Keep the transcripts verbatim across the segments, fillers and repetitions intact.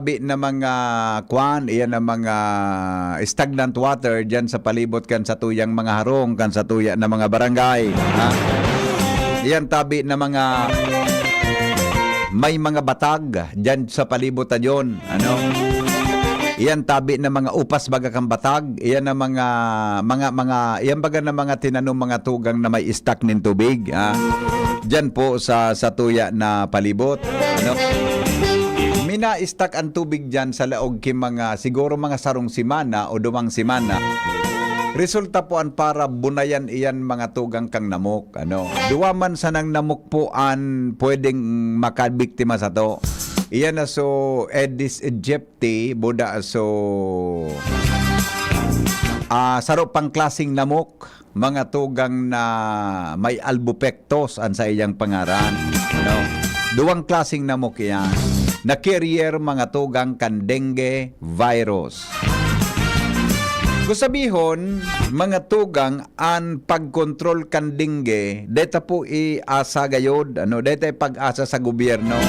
tabi na mga kwan, iyan na mga stagnant water diyan sa palibot kan satuyang mga harong, kan satuya na mga barangay, ha? Iyan tabi na mga may mga batag diyan sa palibot ta diyon, ano? Iyan tabi na mga upas baga kan batag, iyan na mga, mga, mga, iyan baga na mga tinanom, mga tugang na may stock nin tubig, ha? Diyan po sa, sa tuya na palibot, ano? Mina-stack ang tubig diyan sa laog ki mga, siguro mga sarong semana o duwang semana. Resulta po an para bunayan iyan mga tugang kang namok, ano? Duwa man sanang namok po an pwedeng makabiktima sato. Iyan na so Aedes aegypti, buda so, ah, saro pang klaseng namok, mga tugang na may albopictus an saiyang pangaran, no? Duwang klaseng namok iyan na carrier, mga tugang, kan dengue virus. Kung sabihon, mga tugang, an pagkontrol kan dengue, deta po iasa gayod, ano, deta pag-asa sa gobyerno,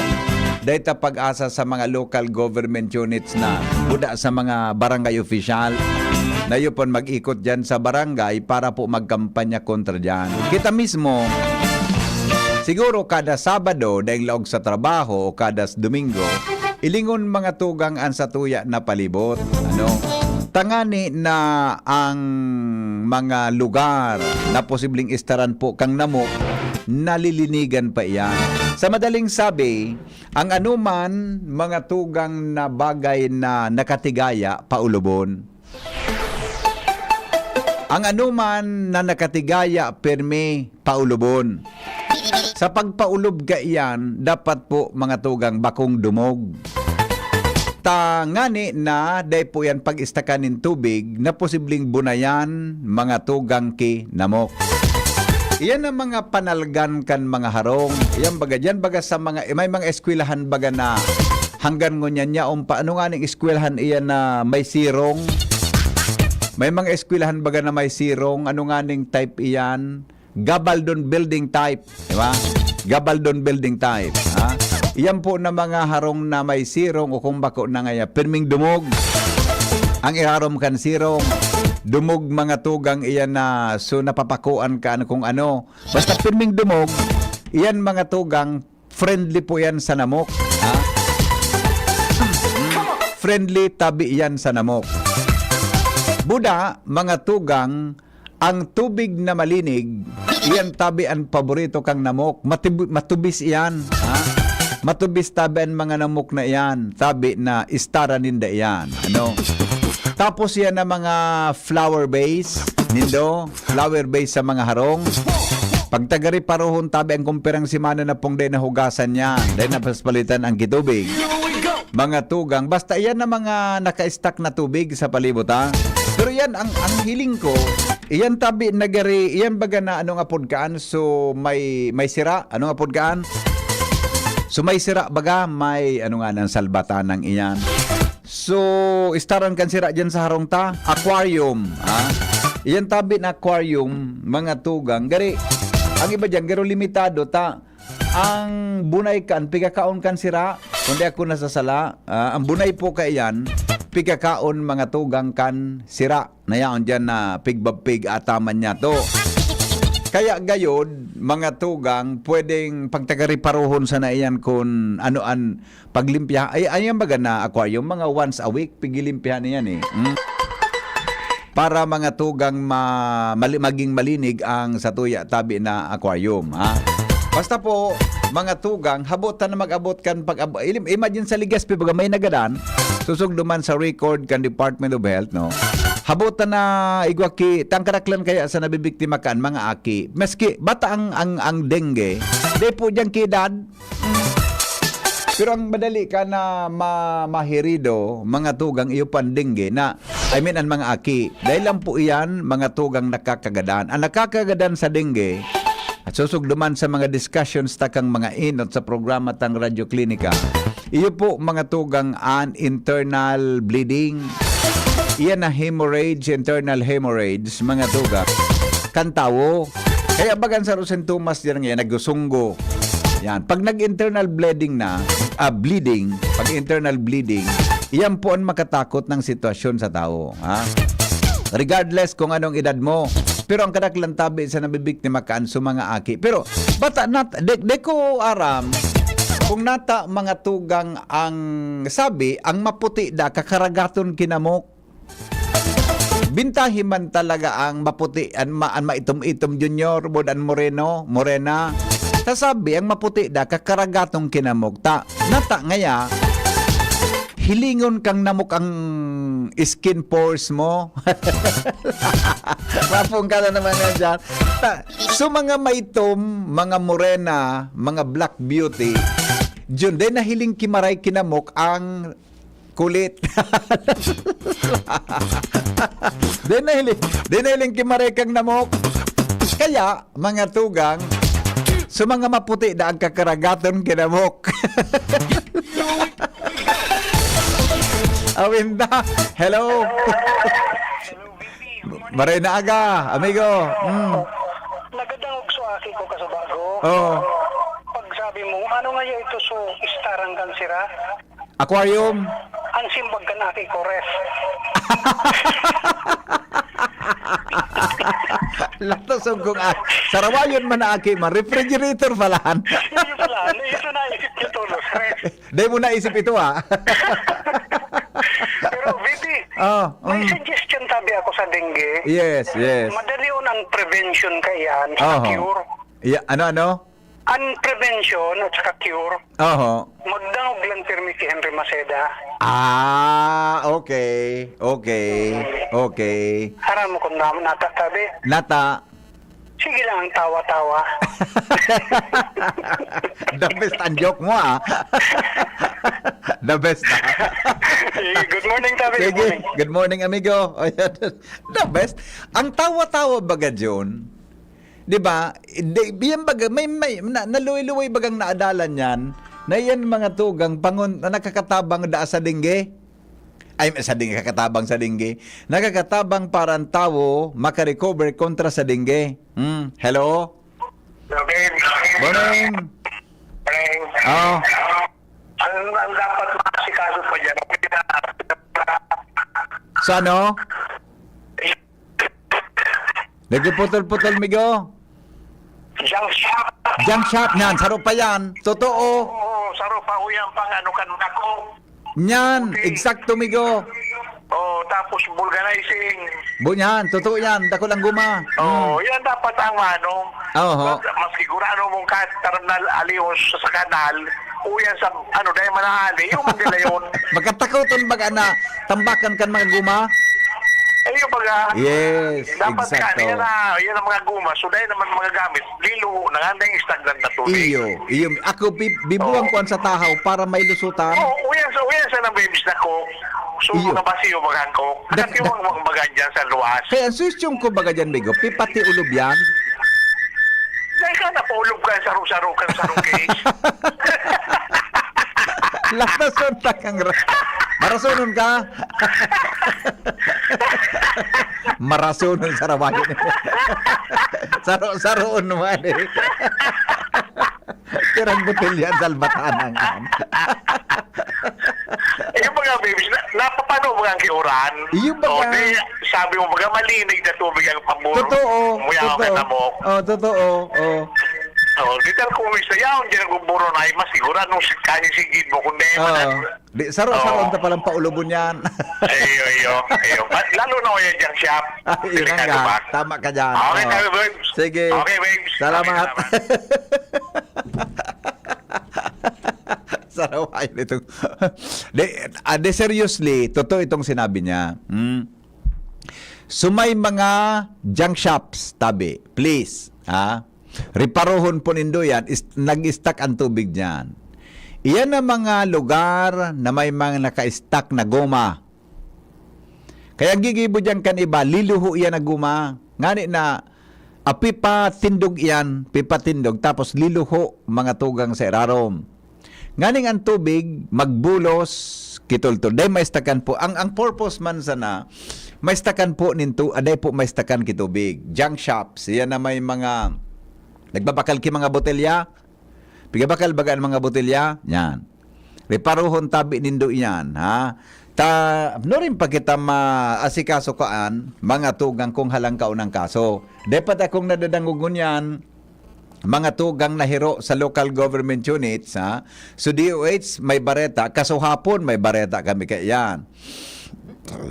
deta pag-asa sa mga local government units na, buda sa mga barangay official, na iyo pon mag-ikot diyan sa barangay para po magkampanya kontra diyan. Kita mismo, siguro kada Sabado, daing laog sa trabaho, o kada s-, Domingo, ilingon mga tugang an satuya na palibot, ano? Tangani na ang mga lugar na posibleng istaran po kang namok, nalilinigan pa iyan. Sa madaling sabi, ang anuman mga tugang na bagay na nakatigaya, paulubon. Ang anuman na nakatigaya, pirmi, paulubon. Sa pagpaulub kaiyan, dapat po, mga tugang, bakong dumog. Tangani na dai po yan pag-istakan nin tubig na posibleng bunayan, mga tugang, ki namok. Iyan ang mga panalgan kan mga harong. Iyan baga, diyan baga sa mga, may mga eskwelahan baga na hanggang ngunyan yaon pa. Ano nga ning eskwelahan iyan na may sirong? May mga eskwelahan baga na may sirong. Ano nga ning type iyan? Gabaldon building type, di ba? Gabaldon building type, ha? Iyan po na mga harong na may sirong o kung bako na ngaya, pirming dumog. Ang iharom kan sirong, dumog mga tugang iyan na, so napapakuan ka ano kung ano. Basta pirming dumog, iyan mga tugang, friendly po yan sa namok, ha? Friendly tabi yan sa namok. Buda, mga tugang, ang tubig na malinig, iyan tabi an paborito kang namok. Matib-, matubis iyan, ha? Matubis tabi an mga namok na iyan, tabi na istara ninda iyan, ano? Tapos yan ang mga flower base, nindo, flower base sa mga harong. Pagtagari parohon tabi ang kumpirang semana na pong dai nahugasan niya, dai napaspalitan ang kitubig. Mga tugang, basta iyan na mga naka-stack na tubig sa palibot, ha? Pero yan, ang, ang hiling ko, iyan tabi nagari, iyan baga na anong apod kaan, so may, may sira, anong apod kaan? So may sira baga, may ano nga nang salbatanang iyan. So, istaran kan sira dyan sa harong ta, aquarium, ha? Iyan tabi na aquarium, mga tugang. Gari, ang iba dyan, garo limitado ta. Ang bunay kan, pigakaon kan sira, kundi ako nasasala, ah, ang bunay po kaiyan, pigakaon mga tugang kan sira. Na yaon diyan na pigbabpig ataman niya to. Kaya gayod, mga tugang, pwedeng pagtagariparohon sana iyan kun ano an paglimpya. Ay, ayan baga na aquarium, mga once a week, pigilimpyahan niyan eh. Hmm? Para mga tugang ma-, mali-, maging malinig ang satuya tabi na aquarium, ha? Basta po, mga tugang, habot ta na mag-abot kan pag-ab-, ilim-, imagine sa Legazpi, baga may nagadan, susog duman sa record kan Department of Health, no? Habot ta na igwa ki, tangkaraklan kaya sa nabibiktima kan mga aki. Maski bata ang, ang, ang dengue, di po dyan kidad. Pero ang madali ka na ma-, mahirido, mga tugang iyo pan dengue na, I mean, ang mga aki. Dahil lang po iyan, mga tugang nakakagadan. Ang nakakagadan sa dengue, at susugduman sa mga discussions takang mga inot sa programa tang Radyo Klinika, iyo po, mga tugang, an internal bleeding. Iyan na hemorrhage, internal hemorrhage, mga tugang. Kan tawo. Kaya bagan sa Rosen Thomas diyan ngayon, nagusunggo. Yan. Pag nag-internal bleeding na, ah, bleeding, pag internal bleeding, iyan po ang makatakot ng sitwasyon sa tao. Ha? Regardless kung anong edad mo. Pero ang kadaklan tabi sa nabibiktima kaan sa mga aki. Pero, bata, nat, de, de ko aram, kung nata mga tugang ang sabi, ang maputi da, kakaragaton kinamok. Bintahi man talaga ang maputi, an, ma, an maitom-itom junior, bud an moreno, morena. Sasabi, ang maputi da, kakaragaton kinamok. Ta, nata ngaya, hilingon kang namok ang skin pores mo. Mapong ka na naman nga dyan. Ta, so mga maitom, mga morena, mga black beauty, jun, dahil nahiling kimaray kinamok ang kulit. Di na hiling, di na hiling kimarekang namok. Kaya, mga tugang, sa mga maputi na ang kakaragaton kinamok. Awinda, hello. Maray na aga, amigo. Mm. Nagadangog sa aki ko kasabago. Oh, Pag sabi mo, ano nga ito so istarang kansira? Aquarium. Ang simbag kan aki ko, ref. Latos ang kung ah, sarawayon man na aki man, refrigerator palahan. Hindi pala, ano, ito na isip ko tulos, ref. Dahil mo naisip ito ah. Pero, V P, Oh, may mm. suggestion tabi ako sa dengue. Yes, yes. Madali yun ang prevention kaiyan sa Oho. Cure. Yeah, ano, ano? Ang prevention at saka cure, Oho. magdangog lang pirmi si Henry Maceda. Ah, okay. Okay. Okay. Aram mo kung naman natatabi. Nata. Sige lang ang tawa-tawa. The best ang joke mo ah. The best ah. Sige, good morning, tabi. Good Sige, morning. Good morning, amigo. Ayan. The best. Ang tawa-tawa baga, Jun, di ba? Di, yan baga, may, may, na, naluwi-luwi bagang naadalan yan, na yan mga tugang pangon, na nakakatabang daa sa dengue. Ay, sa dengue, kakatabang sa dengue. Nakakatabang para ang tawo makarecover kontra sa dengue. Hmm, hello? Okay. Morning. Morning. Oh, Ang, ang dapat maasikaso pa dyan, sa ano? Nagpuputol-putol, migo. Junk shop. Junk shop niyan, saro pa yan. Totoo. Oo, saro pa uyang pang ano kan ako. Niyan, eksakto, migo. Oh, tapos vulcanizing. Bu niyan, totoo yan. Dako lang guma. Oh, yan dapat ang ano. Oho. Mas, mas sigurado mong kahit terminal alios sa kanal, uyan sa ano, dahil manahali, yung mga yun. Magkatakoton baga na tambakan kan mga guma? Ayun baga. Yes, Dapat eksakto. Yan, na, yan ang mga guma. So dahil naman mga gamit, lilo na nga na yung stagnant na tubig. Iyo, iyo. Ako, bi- bibuang ko sa tahaw para may lusutan. Oh, uyan sa uyan sa nang babies na ko. So Iyo. Mga basiyo, mga ko. Dak- Dak yung mga mga dyan sa luwas. Kaya ang suggestion ko baga dyan, migo, pipati ulob yan. Dahil ka napaulog ka sa saro-saro ka sa saro case. Latas ang takang ra- Marasunon ka? Marasunon sa rawayan. Saro-saroon naman eh. Tirang botelya, salbatanan. Eh, yung mga babies, na, napapano mo ang kiuran? Iyo ba O, nga? Di, sabi mo, baga malinig na tubig ang pamuro. Totoo. Muya ako Totoo. kay Tamok. Oh, totoo. Oh. O, di tal kung may sayaw, di nagbuburon ay mas siguro anong si- kasi sigid mo, kundi Oo. man- Di, saro-saroon Oo. ta palang paulubon yan. Iyo, iyo, iyo. Ba- Lalo na o yan dyan siya. Ay, yun Delikado nga. ba? Tama ka dyan. Okay, Oo. tayo, babes. Sige. Okay, babes. Salamat. Okay, salamat. Saraway nito. De, ah, de seriously, totoo itong sinabi niya. Hmm. So may mga junk shops, tabi. Please, ha? Reparohon po nindo yan. Is, nag-stack ang tubig niyan. Iyan ang mga lugar na may mga naka-stack na goma. Kaya gigibo diyan kan iba, liluho iyan na guma. Ngani na, ah, pipatindog iyan, pipatindog, tapos liluho mga tugang sa irarom. Nganing ang tubig, magbulos, kitultol. Dahil maistakan po. Ang, ang purpose man sana, maistakan po ninto, aday po maistakan kitubig. Junk shops, iyan na may mga, nagbabakal ki mga botelya, Pigabakal baga an mga botelya? Yan. Reparohon tabi nindo iyan, ha? Ta, nurin pa kita maasikaso kaan, mga tugang kung halangkaw ng kaso. Dapat akong nadadangog ngunyan, mga tugang na hiro sa local government units, ha? So, D O H, may bareta. Kasuhapon, may bareta kami kaiyan.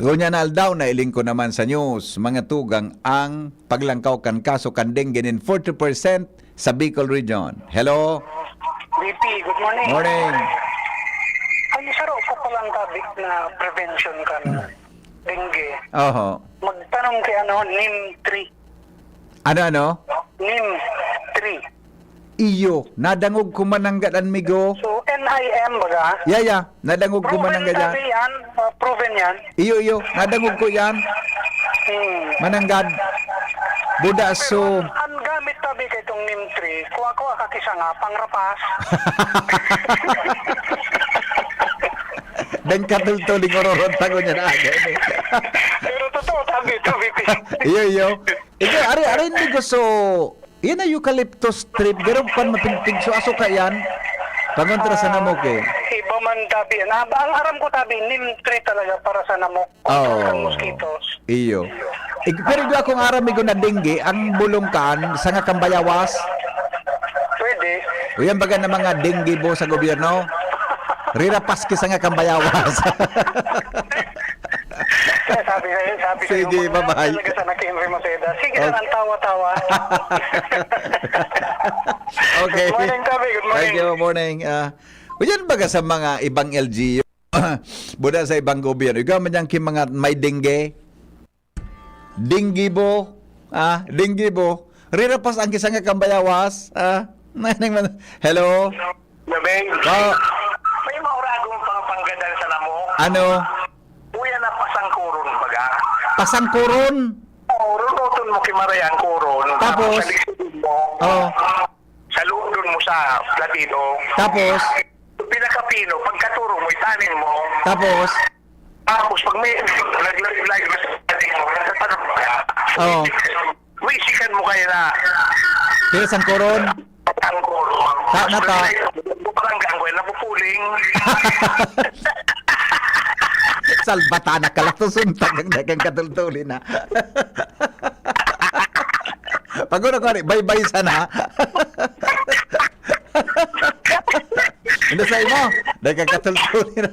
Ngunyan na aldaw, nailing ko naman sa news, mga tugang, ang paglangkaw kan kaso kan dengue nin forty percent sa Bicol Region. Hello? V P, good morning. Morning. Ay, saro ko palang topic na prevention kan dengue. Oho. Magtanom kay ano, neem tree. Ano, ano? Neem tree. Iyo, nadangog ko mananggad an migo. So, N I M baga? Yaya, nadangog ko mananggad yan. Sabi yan, uh, proven yan. Iyo, iyo, nadangog ko yan. Hmm. Mananggad. Buda so. Ang gamit tabi kay itong neem tree, kuha-kuha ka kisa nga, pangrapas. Dang katultuling ororot tago niya na aga ini. Pero totoo, tabi, tabi. Iyo, iyo. Ito, ari, ari, hindi ko so, yan na eucalyptus tree, pero pan mapintig, so aso ka yan. Pangontra sa namok eh. Iba man tabi. Na, ang aram ko tabi, neem tree talaga para sa namok. Oh. Ang mosquitoes. Iyo. Ig- Pero igwa akong aram igo na dengue, ang bulong kan, sanga kambayawas. Pwede. O yan baga na mga dengue bo sa gobyerno. Rirapas ki sanga kambayawas. Kaya sabi sa sabi sa Sige, bye-bye. Talaga sa Nakim Remaseda. Sige Okay. lang, ang tawa-tawa. Okay. Good morning, Tabi. Good morning. Thank you, morning. Ah, o yan baga sa mga ibang L G U. Buda sa ibang gobyerno. Ikaw man yan ki mga may dengue. Dengue bo. Ah, dengue bo. Rirapas ang kisanga kambayawas. Ah, hello? Gabing. Ah. May mauragong pangpanggadan sa namo. Ano? Uya na pasangkuron baga. Pasangkuron? Oo, runuton mo kimaray ang kuron. Tapos? Salikudin mo. Oh. Saludon mo sa platido. Tapos? Pinakapino, pagkaturong mo, itanin mo. Tapos? Tapos pag may naglayo-layo na sa platido, nagtatanong ka. Oo. Wisikan mo kayo na. Pero sangkuron? Ang kuron. Ta- na ta- Parang gangway, napupuling. Salbata na kalatos untag ang dagang katultuli na. Pag una ko, baybay sana. Hindi sa imo, dagang katultuli na.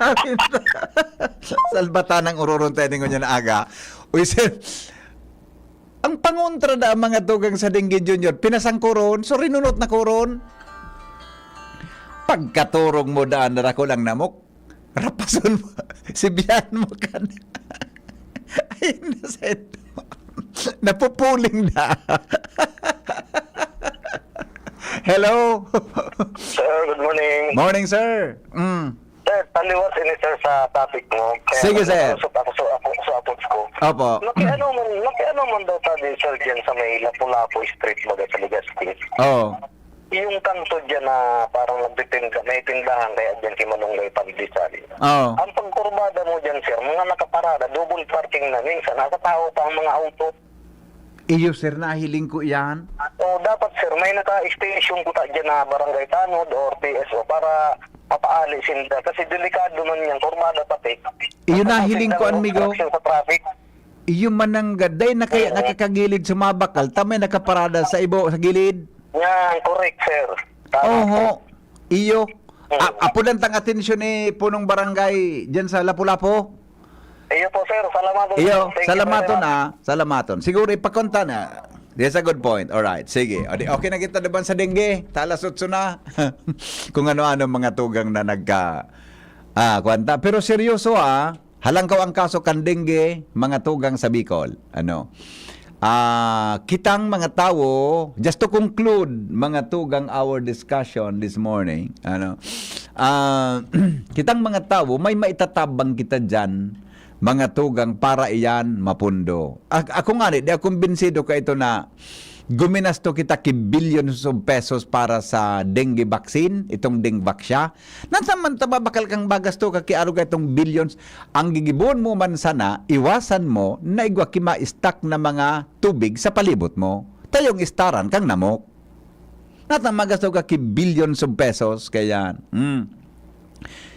Amin. Salbata ng ururon tayo ningon niya na aga. Uy, sir, ang pangontra na ang mga tugang sa Dengue Junior, pinasangkuron, so rinunot na kuron. Pagkaturong mo daan na rako lang namok, rapason mo, sibihan mo kan. Ay, naseto. Napupuling na. Hello. Sir, good morning. Morning, sir. Mm. Sir, taliwas ini, sir, sa topic mo. Kaya Sige, sir. Sa, sa, sa, sa, sa, sa ko. Opo. Nakiano man, nakiano man daw tayo, sir, dyan sa may Lapu-Lapu Street, baga sa Legazpi. Oh. Yung kanto dyan na parang nagtitinda, may tindahan kaya dyan si Manunggay Pandesal. Oh. Ang pagkurbada mo dyan, sir, mga nakaparada, double parking na minsan, nakatawa pa ang mga auto. Iyo, sir, nahiling ko iyan. O dapat, sir, may naka-station kuta dyan na barangay tanod or P S O para mapaali sinda. Kasi delikado man yan, kurbada pati. Iyo, nahiling ko, amigo. Obstruction sa traffic. Iyo, mananggad. Dahil na kaya nakakagilid sa mga bakal, tamay nakaparada sa ibo, sa gilid. Yan, correct, sir. Tama. Oho. Iyo. A- apo lang tang atensyon ni punong barangay dyan sa Lapu-Lapu. Iyo po, sir. Salamat. Iyo, Thank you, salamaton sir. Ah. Salamaton. Siguro ipakonta na. That's a good point. Alright, sige. O, di, okay na kita naman sa dengue. Talas otso na. Kung ano-ano mga tugang na nagka... Ah, kwanta. Pero seryoso ah. Halangkaw ang kaso kan dengue, mga tugang sa Bicol. Ano? Ah, kitang mga tawo, just to conclude, mga tugang, our discussion this morning, ano? Ah, kitang mga tawo, may maitatabang kita diyan, mga tugang, para iyan mapundo. Ak- ako nga ni, di ako kumbinsido ka ito na guminasto kita ki billions of pesos para sa dengue vaccine, itong Dengvaxia. Nasa man ta ba bakal kang bagasto ka ki arog itong billions? Ang gigibohon mo man sana, iwasan mo na igwa ki ma-stack na mga tubig sa palibot mo. Ta yung istaran kang namok. Natang magasto ka ki billions of pesos, kaya yan. Hmm.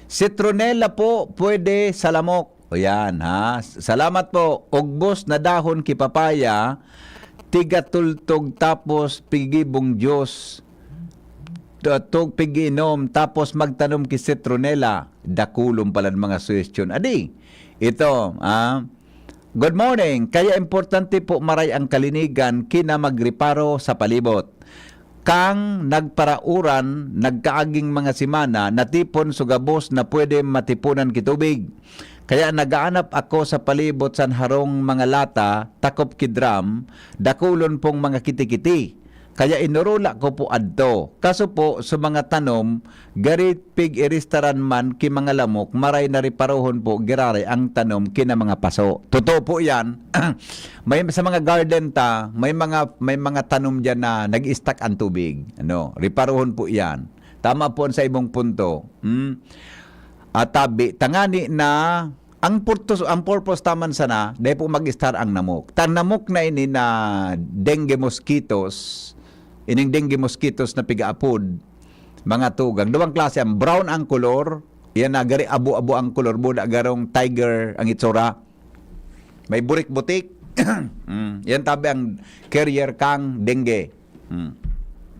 Citronella po, pwede sa lamok. O yan, ha? Salamat po. Ugbos na dahon ki papaya, tigatultog tapos pigibong juice. Tug piginom, tapos magtanom ki citronella. Dakulon palan mga suhestyon. Adi, ito, ah, Good morning. Kaya importante po maray ang kalinigan kina magreparo sa palibot. Kang nagparauran, nagkaaging mga semana, natipon so gabos na pwede matipunan ki tubig. Kaya nagaanap ako sa palibot san harong mga lata, takop ki drum, dakulon pong mga kitikiti. Kaya inurula ko po adto. Kaso po, sa mga tanom, gari pig-iristaran man ki mga lamok, maray na riparohon po giraray ang tanom kina mga paso. Totoo po yan. May, sa mga garden ta, may mga, may mga tanom diyan na nag-stuck ang tubig. Ano, riparohon po yan. Tama po ang sa imong punto. Hmm? At tabi, tangani na ang purpose, ang purpose taman sana, dai po mag-star ang namok. Tan namok na ini na dengue mosquitoes, ining dengue mosquitoes na pigaapod, mga tugang. Duwang klase, ang brown ang kolor, yan na gari abo-abo ang kolor, buda garong tiger ang itsura. May burik-butik. Mm, yan tabi ang carrier kang dengue. Mm.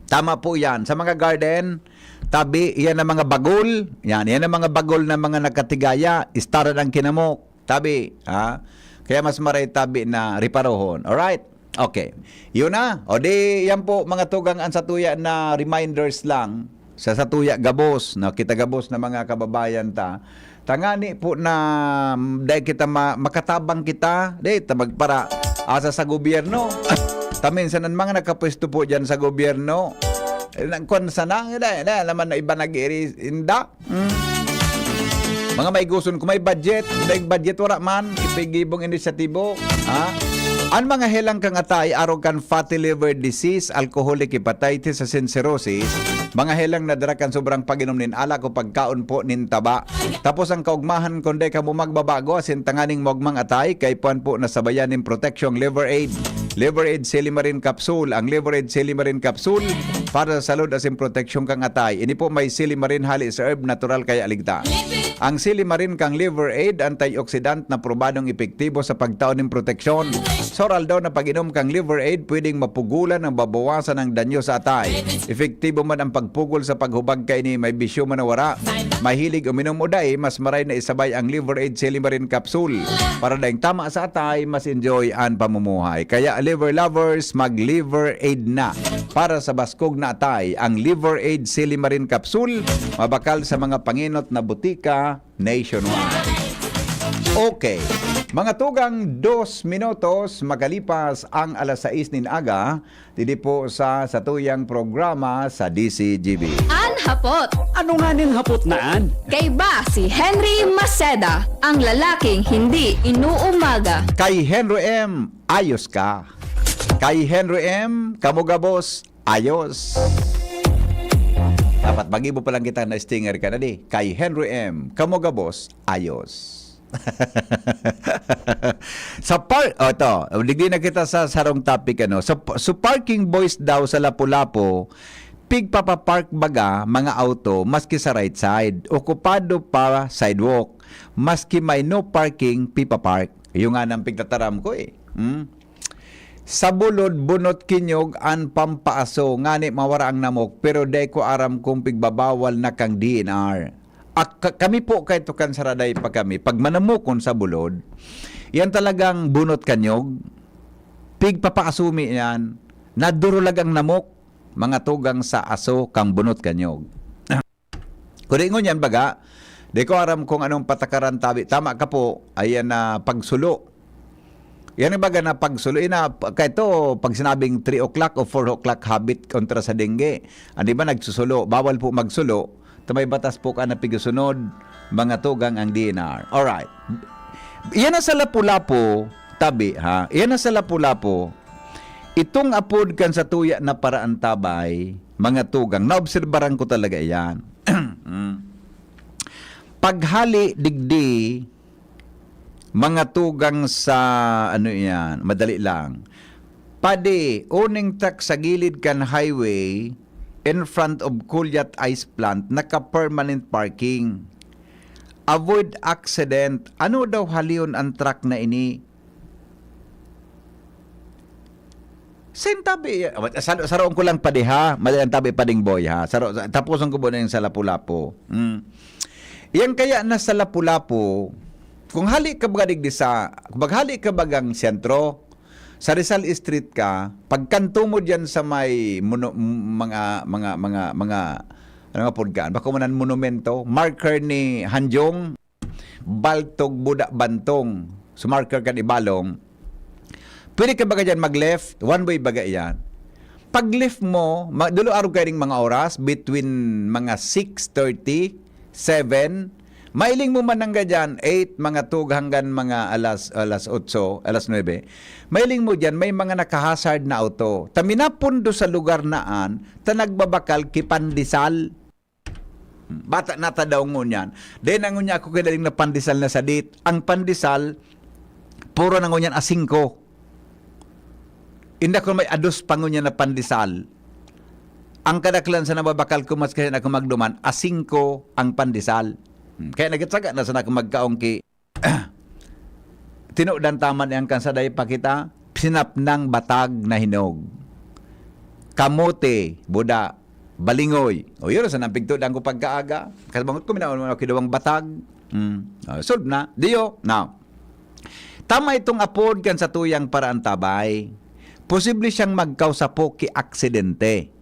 Tama po yan. Sa mga garden, tabi, yan ang mga bagol. Yan, yan ang mga bagol na mga nagkatigaya. Staran ang kinamok. Tabi, ha? Kaya mas maray tabi na riparohon. Alright? Okay. Yun na. O di, yan po, mga tugang, ang satuya na reminders lang. Sa satuya gabos, no? Kita gabos na mga kababayan ta. Tangani po na, mm, dahil kita ma-, makatabang kita, di ta magpara asa sa gobyerno. Ta minsan ang mga nakapwesto po diyan sa gobyerno, eh, nagkuan sana, dahil, dahil naman na iba nag-iiri, inda. Hmm. Mga maiguson, kung may budget, daig budget, wala man, ipigibong inisyatibo, ha? An mga helang kang atay, arog kan fatty liver disease, alcoholic hepatitis, asin cirrhosis, mga helang na dara kan sobrang pag-inom nin alak o pagkaon po nin taba. Tapos ang kaugmahan, kung dai kamo magbabago, asin tanganing maugmang atay, kaipuhan po na sabayan nin proteksyong Liver Aid. Liver Aid Silimarin Capsule. Ang Liver Aid Silimarin Capsule para sa salud asin proteksyon kang atay. Ini po may silimarin hali sa herb, natural kaya ligtas. Ang silimarin kang Liver Aid, antioxidant na probadong epektibo sa pagtao nin proteksyon. Sa oral daw na pag-inom kang Liver Aid, pwedeng mapugulan ang babawasan ang danyo sa atay. Epektibo man ang pagpugol sa paghubag kaini, may bisyo man o wara. Mahilig uminom o dai, mas maray na isabay ang Liver Aid Silimarin Capsule. Para daing tama sa atay, mas enjoy an pamumuhay. Kaya Liver Lovers, mag Liver Aid na. Para sa baskog na atay, ang Liver Aid Silimarin Capsule, mabakal sa mga pangenot na botika nationwide. Okay. Mga tugang, dos minutos makalipas ang alas sais nin aga, didi po sa satuyang programa sa D C G B. An hapot. Ano nga nin hapot na an? Kaiba si Henry Maceda, ang lalaking hindi inuumaga. Kay Henry M, ayos ka. Kay Henry M, kamo gabos, ayos. Dapat mag-ibo pa lang kita na stinger ka na di. Kay Henry M, kamo gabos, ayos. Sa par-, oh, ito, digdi na kita sa sarong topic, ano. Sa, sa parking boys daw sa Lapu-Lapu, pigpapapark baga mga auto maski sa right side, okupado pa sidewalk, maski may no parking, pipapark. Yung nga nang pigtataram ko eh. Hmm? Sa bulod, bunot kinyog an pampaaso, ngani mawara ang namok, pero dai ko aram kung pigbabawal na kang D N R. Ak-, ka-, kami po, kahit tukan saraday pa kami, pag manamukon sa bulod, yan talagang bunot kanyog, pigpapaasumi yan, nadurulag ang namok, mga tugang sa aso kang bunot kanyog. Kung ingon yan, baga, di ko aram kung anong patakaran tabi. Tama ka po, ayan na pagsulo. Yan ang baga na pagsulo. Ina, pa-, kahit to, pag sinabing three o'clock o four o'clock habit kontra sa dengue. Ano ba, nagsusulo? Bawal po magsulo. Ta may batas po ka na pigusunod, mga tugang ang D N R. Alright. Yan na sa Lapu-Lapu, tabi, ha? Yan na sa Lapu-Lapu. Itong apod kan satuya na paraantabay, mga tugang, naobserbaran ko talaga yan. Mm. Paghali digdi, mga tugang sa, ano yan, madali lang. Padi, uning tak sa gilid kan highway, in front of Culiat Ice Plant, naka-permanent parking. Avoid accident. Ano daw halion ang truck na ini? Sa tabi, sa, saroon ko lang pa di ha. Mali ang tabi pa ding boy ha. Saro, tapuson ko muna yung sa Lapu-Lapu. Mm. Yan kaya na sa Lapu-Lapu, kung hali ka baga digdi sa, kung hali ka bagang sentro, sa Rizal Street ka, pagkanto mo diyan sa may mono-, mga, mga, mga, mga, ano nga pod kaan? Bako manan monumento, marker ni Hanjong, Baltog, Buda, Bantong, sa marker kan Ibalong, pwede ka baga diyan mag-left, one way baga iyan. Pag-left mo, ma-, dulo arog kayo ning mga oras, between mga six thirty, seven, mailing mo man hangga diyan, eight, mga tug hanggan mga alas, alas otso, alas nuebe. Mailing mo diyan, may mga naka-hazard na auto. Ta minapundo sa lugar na an, ta nagbabakal ki pandesal. Bata na ta daw ngunyan. Dai na ngunyan ako kinaling na pandesal na sadit. Ang pandesal, puro na ngunyan a singko. Inda ko may a dos pa ngunyan na pandesal. Ang kadaklan sa nababakal ko, mas kasi ako magduman, a singko ang pandesal. Hmm, kaya nagkatsaga na sana ako magkaong ki, tinudan taman yang kansaday pa kita, sinapnang batag na hinog. Kamote, buda, balingoy. O, yun, sa nang pigtudan ko pagkaaga. Kasi bangot ko, minaon mo, kidawang batag. Hmm. O, solve na. Diyo, now. Tama itong apod kan sa tuyang paraantabay. Posible siyang magkausapo ki aksidente.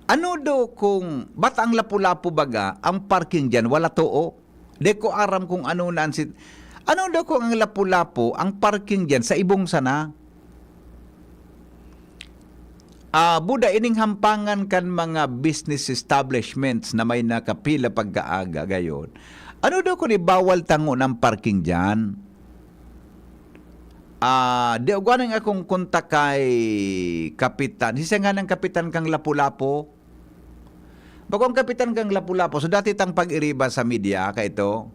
Ano do kung bata ang Lapu-Lapu baga, ang parking diyan, wala too? Di ko aram kung ano na ang sit-, ano do kung ang Lapu-Lapu, ang parking diyan, sa ibong sana? Ah, buda ining hampangan kan mga business establishments na may nakapila pagkaaga gayon. Ano daw kung ibawal tango ng parking diyan? Ah, di ugwaning akong kontak kay Kapitan. Siya nga ng Kapitan kang Lapu-Lapu. Bako ang Kapitan kang Lapu-Lapu. So, dati tang pag-iriba sa media, kaito,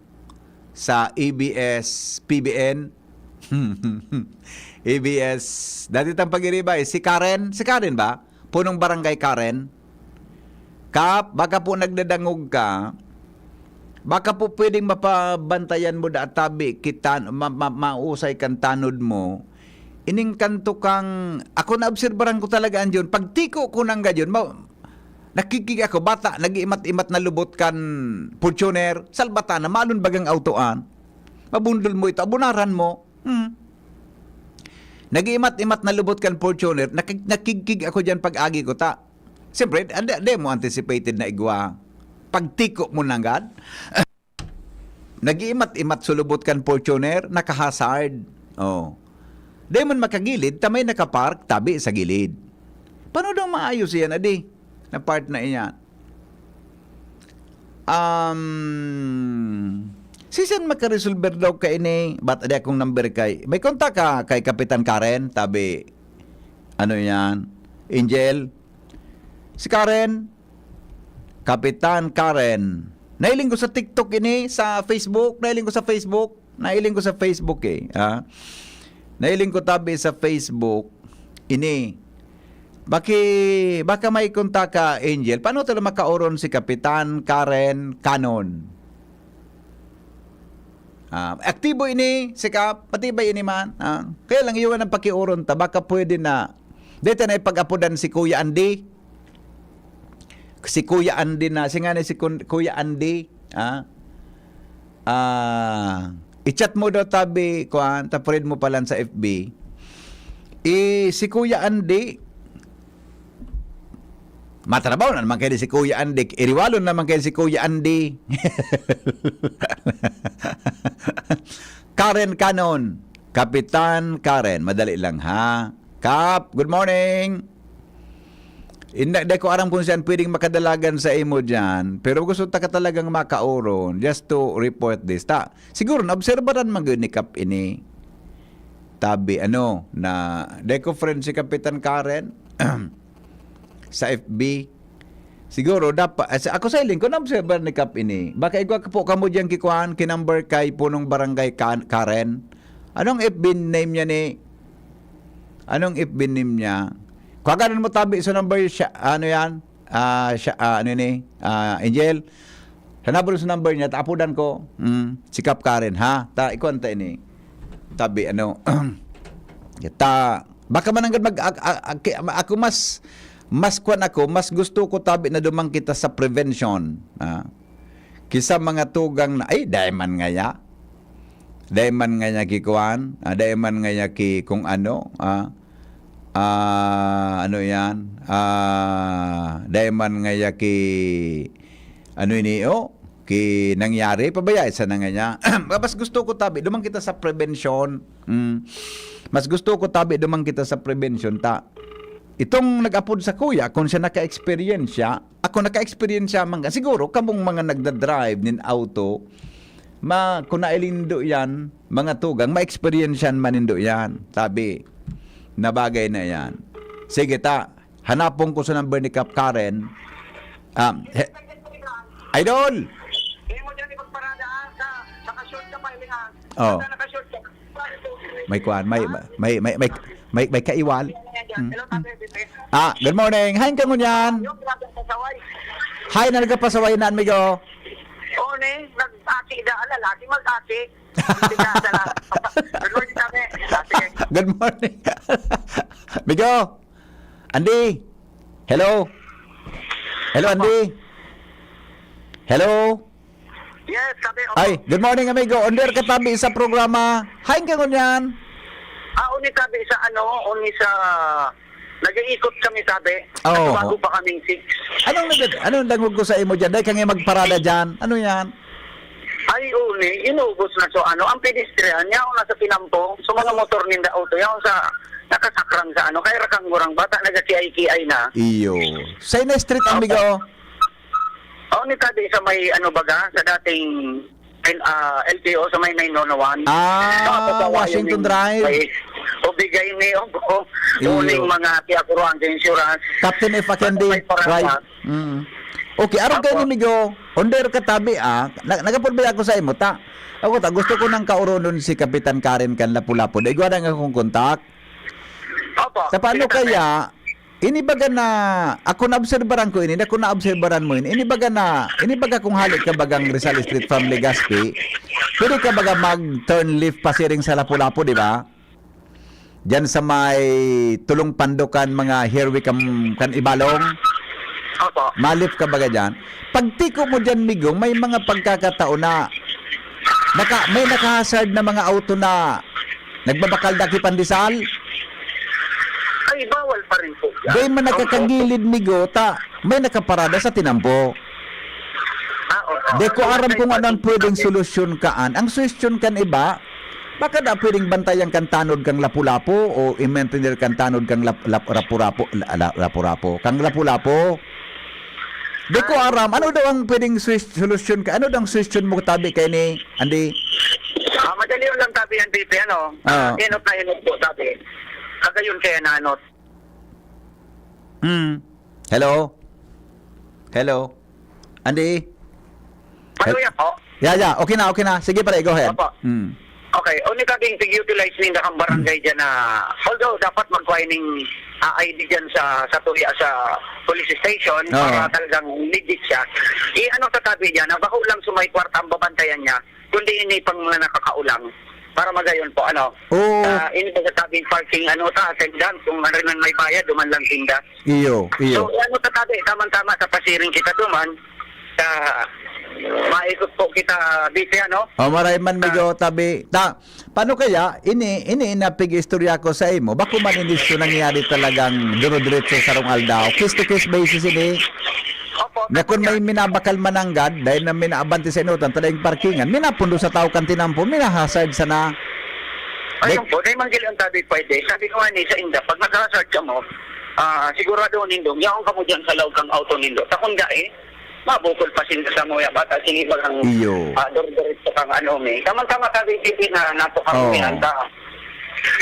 sa A B S P B N. A B S, dati tang pag-iriba, eh, si Karen. Si Karen ba? Punong barangay Karen. Kap, baka po nagdadangog ka, baka po pwedeng mapabantayan mo da tabi kita, ma-, ma-, mausay kan tanod mo. Ining kanto kang, ako naobserbaran ko talaga an Jun. Pagtiko ko nang gayon, ma-, nakikig ako, bata, nag-iimat-imat na lubot kan Fortuner, salbata na, malon bagang autoan. Mabundol mo ito, abunaran mo. Hmm. Nag-iimat-imat na lubot kan Fortuner, nakig-, nakigkig ako diyan pag-agi ko ta. Siyempre, ande, ande mo anticipated na igwa. Pagtiko mo nanggad. Nag-iimat-imat sulubot kan Fortuner, nakahasard. Oh. Di man makagilid, ta may nakapark, tabi sa gilid. Paano daw maayos iyan, adi? Na part na iyan. Um, sisan makaresolver daw ka ini? Ba't di akong number kay? May kontak ka kay Kapitan Karen? Tabi, ano yan? Angel? Si Karen? Kapitan Karen. Nailing ko sa TikTok ini, sa Facebook. Nailing ko sa Facebook. Nailing ko sa Facebook eh. Ah. Nailing ko tabi sa Facebook. Ini. Baki, baka may kontak ka, Angel. Paano tala makauron si Kapitan Karen Canon? Ah, aktibo ini, si Kap, matibay ini man. Ah, kaya lang iwan ang pakiuron ta. Baka pwede na. Dito na ipag-apodan si Kuya Andy. Si Kuya Andy na. Si nga ni si Kun-, Kuya Andy. Ah, ah, i-chat mo daw tabi, kuan, ta friend mo palan sa F B. I, si Kuya Andy, matrabaho na naman kayo si Kuya Andy. Iriwalon naman kayo si Kuya Andy. Karen Canon. Kapitan Karen. Madali lang, ha? Kap, good morning. Hindi, di ko aram kung saan pwedeng makadalagan sa imo dyan, pero gusto ta ka talagang makauron just to report this. Ta, siguro, naobserbaran man gyud ni Kap ini. Tabi, ano, na, di ko friend si Kapitan Karen sa F B. Siguro, dapat, eh, sa, ako sa hiling ko, naobserbaran ni Kap ini. Baka igwa ka po kamo dyan kikuhaan, kinumber kay punong barangay Kan-, Karen. Anong F B name niya ni, anong F B name niya? Paganan mo tabi sa number siya, ano yan? Ah, siya, ah, ano ni? Ah, Angel. Hanapon sa number niya, ta apodan ko. Mm, si Kap Karen, ha? Ta, ikuan ta ini. Tabi, ano? Ta, baka mananggad mag, ak- ak- ak- ako mas, mas kwan ako, mas gusto ko tabi na duman kita sa prevention. Ah. Kisa mga tugang na, ay, dai man ngaya. Dai man ngaya ki kwan, ah, dai man ngaya ki kung ano, ah, ah, ano yan, ah, dai man ngaya ki, ano ini, oh, ki nangyari, pabaya, isa na nga niya. Mas gusto ko tabi, duman kita sa prevention. Mm. Mas gusto ko tabi, duman kita sa prevention, ta. Itong nag-apod sa kuya, kung siya naka-experience siya, ako naka-experience siya man, siguro, kamong mga nagda-drive nin auto, ma, kung nailindo yan, mga tugang, ma-experience yan, manindo yan. Tabi, na bagay na yan. Sige, ta, hanapon ko sa number ni Kap Karen. Um, he- Idol! Hindi mo dyan ipagparada, ah, sa, nakashort ka pa, Ilingan. Oh. Sa nakashort ka. May kwan, may, may, may, may, may, may kaiwal. Mm, mm. Ah, good morning. Hi, ka ngunyan. Hi, na nagkapasaway na, amigo. Oo, ne. Nag-aki da, lalaki, mag-aki. Hindi ka, sala. Good morning, kami. Ah, sige. Good morning. Migo, Andy. Hello. Hello, Andy. Hello. Yes, sabi, opo. Ay, good morning, amigo. Under ka tabi sa programa. Hi, ka ngunyan. Ah, uni tabi sa ano, uni sa, nag-iikot kami tabi. Oo. Bago pa kaming six. Anong nag-, anong dangog ko sa imo dyan? Dahil ka nga magparada dyan. Ano yan? Ay, uni, inubos na so ano, ang pedestrian, yaon na sa tinampo, so mga motor ninda auto, yaon sa nakasakrang sa ano, kaya rakang gurang bata, nagaki-ay-kiay na. Iyo. Sa na street, Opo. amigo? Oh, ni tabi sa may ano baga, sa dating, ah, L T O, sa may nine one one. Ah, Sa Papawa, Washington yung Drive. may, o bigay ni, o, o, Iyo. uling mga tiyakuruan sa insurance. Captain F. Akendi, May parada. right? Mm. Okay, arog kayo Opo. ni Migo, under ka tabi, ah. Na, nagapon ba ako sa imo, ta? Ako ta, gusto ko nang kauronon si Kapitan Karen kan Lapu-Lapu. Dai igwa na nga akong kontak. Opo. Sa paano Sige, tatay. kaya, ini baga na, ako naobserbaran ko ini, ako naobserbaran mo ini, ini baga na, ini baga kung hali ka bagang Rizal Street from Legazpi, pwede ka baga mag-turn left pasiring sa Lapu-Lapu, di ba? Diyan sa may tulong pandukan mga here we come kan Ibalong. Opo. Malip ka baga diyan. Pagtiko mo diyan, Migo, may mga pagkakataon na naka-, may nakahazard na mga auto na nagbabakal daki pandesal. Ay, bawal pa rin po yan. Di man Opo. nakakagilid, Migo, ta may nakaparada sa tinampo. Ah, opo. Di ko aram kung ano ang pwedeng solusyon kaan. Ang suwestyon kan iba, baka da pwedeng bantayan kan tanod kang Lapu-Lapu o i-maintain kan tanod kang lap-, lap-, Rapu-Rapu, la-, la-, Rapu-Rapu, kang Lapu-Lapu. Di ko aram, ano daw ang pwedeng swis-, solusyon ka? Ano daw ang solusyon mo tabi kay ni Andy? Ah, madali yun lang tabi yan, Pipi, ano? Ah. Ah, hinot na hinot po tabi. Kagayon kaya na ano. Hmm. Hello? Hello? Andy? Maluya po. Yeah, yeah. Okay na, okay na. Sige, pare, go ahead. Opo. Hmm. Okay. Uni ka ding pig-utilize ninda kang barangay dyan na, although dapat magkuha ning, ah, I D dyan sa, sa tuya, sa police station, Oo. para talagang legit siya. I-, ano sa tabi dyan, na bako lang sumay kwarta ang babantayan niya, kundi ini pang mga nakakaulang. Para magayon po, ano? Oo. Ah, ini sa tabing parking, ano, ta, attendant, kung ano rin ang may bayad, duman lang tinda. Iyo, iyo. So, ano ta tabi, tamang-tama sa pasiring kita duman, sa maikot po kita, Bite, ano? O, maray man, Migo, tabi. Ta, paano kaya, ini, ini na pig-istorya ko sa imo, bako man ini so nangyari talagang duro-diretso sa rong aldaw, case to case basis ini. Opo, Nga kun may minabakal mananggad, dahil na minaabanti sa inutan, talagang parkingan, minapundo sa tao kan tinampo, minahasard sana. Ayun Dek- po, dahil manggil ang tabi pwede. Sabi ko nga ni, sa inda, pag nag-hazard ka mo, ah, sigurado nindong, yaon ka mo dyan sa laog kang auto nindo. Takon ga eh, mabukol pa sinda sa muya, bata, sige, bagang, Iyo. ah, dur-, diretso kang ano, may. Tamang-tama ka, P P, na nato kami Oo. ang ta-,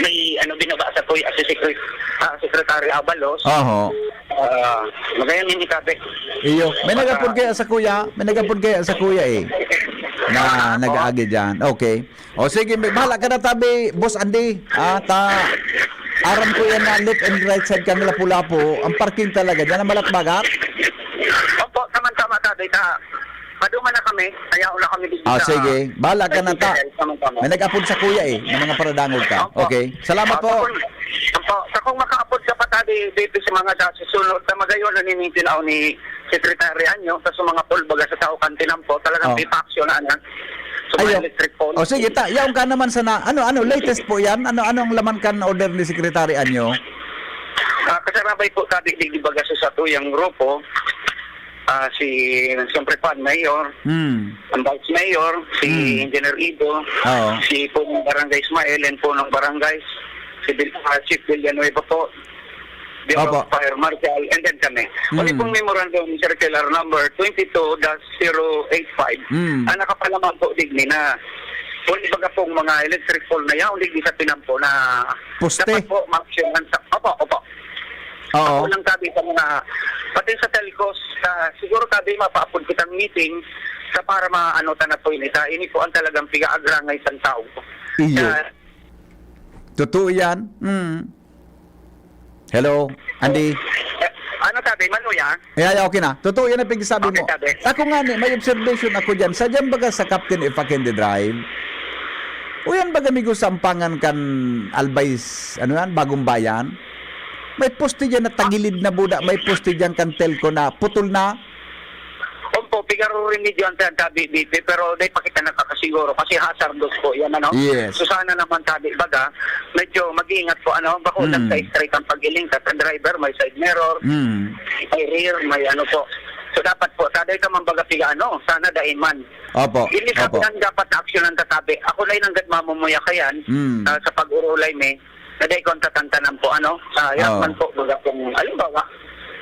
may, ano, binaba sa kuya, si Secret-, ah, Secretary Abalos. Oho. Ah, magayon yung itabi. Iyo. May Baka nagapod kaya sa kuya? May nagapod kaya sa kuya eh? Na Ah, nag-aagi dyan. Okay. O sige, may, bahala ka na tabi, Boss Andy. Ah, ta, Aram ko yan na left and right side kan Lapu-Lapu, ang parking talaga diyan, ang malatbagat. Opo, tamang-tama, Tabi. Ta, paduma na kami. Kaya wala kami dito Ah, sa sige. Bahala ka na ta. Tamang-tama. May nag-apod sa kuya eh, ng mga paradangog ka. Opo. Okay. Salamat Opo, po. kung, opo. Sa kung makaapod ka pa, Tabi, dito sa mga sa susunod na magayon, naninitin ako ni Secretary Anyo, tas sa mga pool, baga sa tao kan tinampo, talagang Oh. may pa-action na, ano, sa mga Ayo. electric pole. Oh, sige, ta, yaon ka naman sana. Ano, ano, latest po yan? Ano, ano ang laman kan order ni Secretary Anyo? Ah, kasarabay po, Tabi, di, di baga sa satuyang grupo, ah, si, siyempre, Pan Mayor, Hmm. ang Vice Mayor, si Hmm. Engineer Ido, Oo. si Punong Barangay Ismael, and Punong Barangay, si Bil-, ah, Chief Villanueva po, Bureau Opo. of Fire Marshal, and then kami. Kung Hmm. itong memorandum circular number twenty-two dash zero eight five, Hmm. ang nakapalaman po digni na kung baga pong mga electric pole na yaon digdi sa tinampo na Poste. dapat po ma-actionan sa, opo, opo. Oo. Ako lang, Tabi, sa mga, pati sa telcos, ah, siguro, Tabi, mapaapod kitang meeting sa para maano ta na po ini. Ta, ini po ang talagang pigaagrangay sa tao. Iyo. Sa Totoo yan. Mm. Hello, Andy. Eh, ano, Tabi? Maluya? Yeah, yeah, okay na. Totoo yan ang pinagsasabi Okay, mo. Tabi. Ako nga ni, may observation ako dyan. Sa dyan baga sa Captain Ifaquende Drive, o yan baga, migo, sampangan kan Albay, ano yan, Bagong Bayan? May poste dyan na tagilid na buda, may poste dyan kan telco na putol na. Opo, pigaro-remedyohan ta yan, Tabi, Bibi, pero dai pa kita nakakasiguro kasi hazardous po yan, ano? Yes. So, sana naman, Tabi, baga, medyo mag-iingat po, ano? Bako Mm. lang sa straight ang pag-iling, tas ang driver, may side mirror, Mm. may rear, may ano po. So, dapat po, taday ka man baga piga, ano, sana dai man. Opo, Hindi sa opo. pinang dapat na aksyonan ta, Tabi. Ako na yung nanggad mamumuya kayan, Mm. ah, sa pag-urulay, may na dai ko ang tatantanan po, ano, sa Oo. yakman po, baga pong, halimbawa,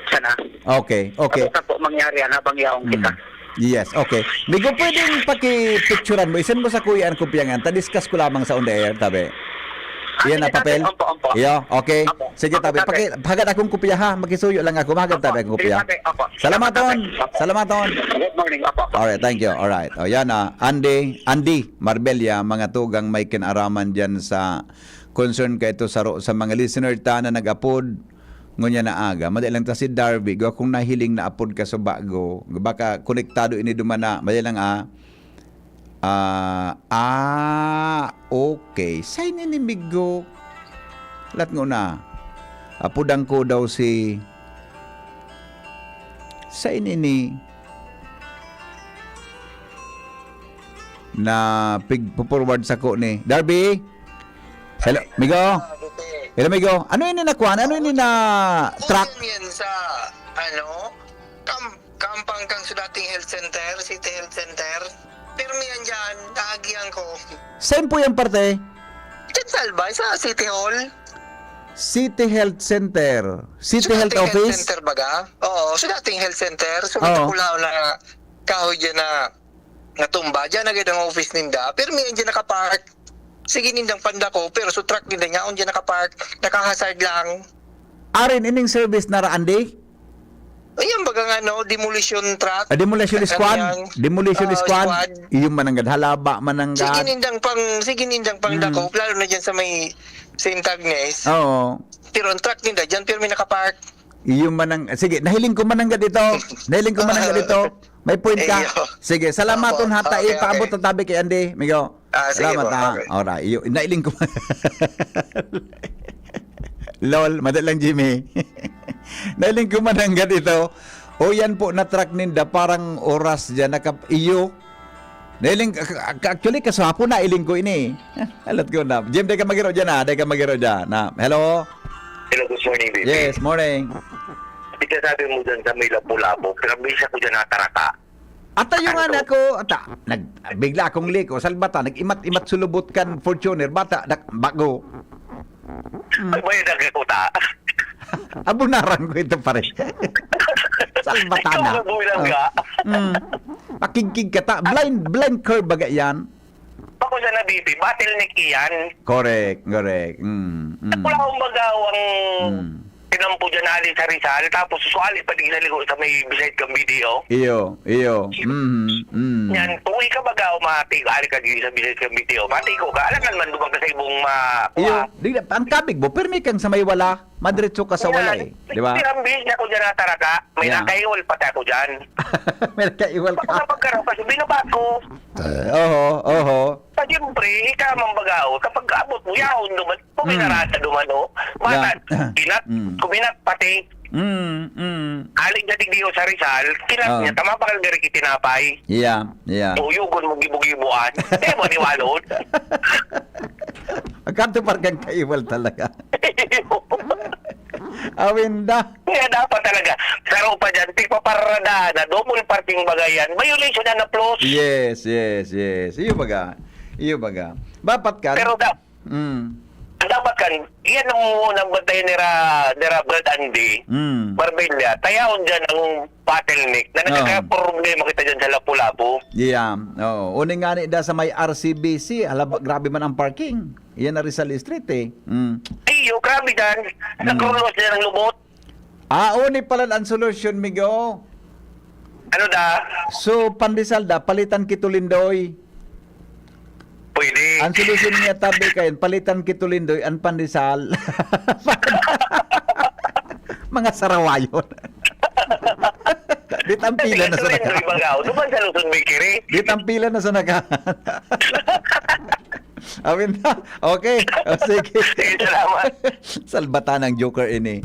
sana. Okay, okay. Ano sa po mangyari yan habang yaong Mm. kita? Yes, okay. Migo, pwedeng pakipicturan mo. I-send mo sa kuya ang kopya nga. Ta-discuss ko lamang sa on the air, Tabi. Ah, Iyan sige, na papel? Tabi. Opo, opo. Iyo, okay. Opo. Sige, Opo, Tabi. Tabi. Paki-, hagad akong kopya, ha? Makisuyo lang ako. Mahagad, Opo. Tabi, akong Sige, kopya. Tabi. Opo. Salamat, Salamat, Ton. Tabi. Opo. Salamat, Ton. Good morning. Opo. Alright, thank you. Alright. O, yan, ah. Andy, Andy Marbella, mga tugang may kinaraman dyan sa concern kaito saro sa mga listener ta na nag-apod ngunyan na aga. Madali lang ta si Darby. Gwa kung nahiling na apod ka sa bago. Baka konektado ini duman na. Madali lang, ah. Ah, ah, okay. Sa ini ni Migo. Lat nguna. Apodan ko daw si, sa ini ni na pig-forward sako ni Darby. Hello, Migo. Ah, Jose. Hello, Migo. Ano ini na kuan? Ano ini na truck? Yan, yan sa, ano, kam-, kampang kang sa dating health center, city health center. Pirmi yan dyan, naagihan ko. Saan po yung parte? Diyan sa Albay, sa City Hall. City Health Center. City Sa Health dating health Office? center baga? Oo, sa dating health center. So, may Oo. takulaw na kahoy dyan na natumba. Diyan na gid ang office ninda. Pero may dyan nakapark. Sige nindang pandako, pero sa truck ninda niya, dyan nakapark. Nakahazard lang. Arin, ining service na ra, Andy? Ayan, bagang ano, demolition truck. Ah, demolition Ano squad? yan? Demolition Oo, squad? squad. Iyo mananggad, halaba, mananggad. Sige nindang pang, sige nindang pang Mm. dakop, lalo na dyan sa may Saint Agnes. Oo. Pero ang truck ninda dyan, pero may nakapark. Iyo manang-, sige, nahiling ko mananggad ito. Nahiling ko mananggad ito. May point ka. Iyo. Sige, salamat Opo. ton ha. Ta-, Okay, ipaabot okay. ta tabi kay Andy, Migo. Ah, sige Salamat po. ha. Okay. Alright, iyo, nailing ko. Lol, madali lang, Jimmy. Nailing ko mananggad ito. O yan po na truck ninda, parang oras dyan, nakap-, iyo. Nailing, ka-, ka-, actually, kasahapon nailing ko ini. Alat ko na. Jim, dai ka magiro dyan, ah. Dai ka magiro dyan. Na, hello? Hello, good morning, baby. Yes, morning. Ikasabi mo dyan sa may Lapu-Lapu, pero bisa ko dyan nataraka. Ata yung Ano? anak ko, ata, nag, bigla akong liko, salbata, nag-imat-imat sulubot kan Fortuner, bata, dak-, bago. Mm. Ay, bayad ang kakuta. Abunaran ko ito, pare. Salbata Ikaw na. na, buhay lang Oh. ka. Mm. Pakigkig ka ta. Blind, blind curve baga yan. Ako sa nabibi, bottleneck iyan. Correct, correct. Mm, mm. Wala akong magaw ang Mm. Nampo dyan ali sa Rizal, tapos suali pa din sa ligo sa may beside kang B D O. Iyo, iyo. Mhm, mm. Yan, kung ikaw baga o mati, ali ka din sa beside kang B D O, mati ko ka, alangan man duman ka sa ibong ma-, Iyo, kuha. Di, ang kabig mo, pirmi kang sa may wala, madiretso ka sa wala Yan. eh. Di ba? Pirang bihis na ako dyan nataraka, may Yeah. nakaiwal pati ako dyan. May nakaiwal ka. Baka pagkaraw ka, sabi na ba ako? Eh, oho, oho. Sa siyempre, ika mang bagao, kapag abot mo, yahon duman, Hmm. kuminarada duman, oh. Bata, Yeah. kinat, Hmm. kuminat pati. Hmm, hmm. Aling na digdi sa Rizal, kinat Ah. niya, tama pa kang gari kitinapay. Yeah, yeah. Tuyugon mo gibo-giboan. Eh, maniwalod. Agkanto par kang kaiwal talaga. Awinda. Kaya dapat talaga, saro pa dyan, tigpaparada na, double parking baga yan. Violation na na plus. Yes, yes, yes. Iyo baga. Iyo baga. Dapat ka. Pero da-, Mm. dapat kan, yan ang unang bantay nira, nira Brad Andy. Mm. Marbella, tayaon dyan ang bottleneck na Oo. nagkakaproblema kita dyan sa Lapu-Lapu. Yeah. Oo. Uning nga ni da sa may R C B C, hala, grabe man ang parking. Yan na Rizal Street eh. Mm. Iyo, grabe dyan. Mm. Nagrulos dyan ang lubot. Ah, uni pala ang solusyon, migo. Ano da? So, pandesal da, palitan ki tulindoy. Pwede. Ang solusyon niya, tabi kayo, palitan ki tulindoy, ang pandesal. Mga sarawayon. Di tampila na sa Tulindoy, naka-, baga, o, duman sa Luzon Bakery. Di tampila na sa naka-, Awin na. Okay. O, sige. Sige, salamat. Salbatan ang joker ini.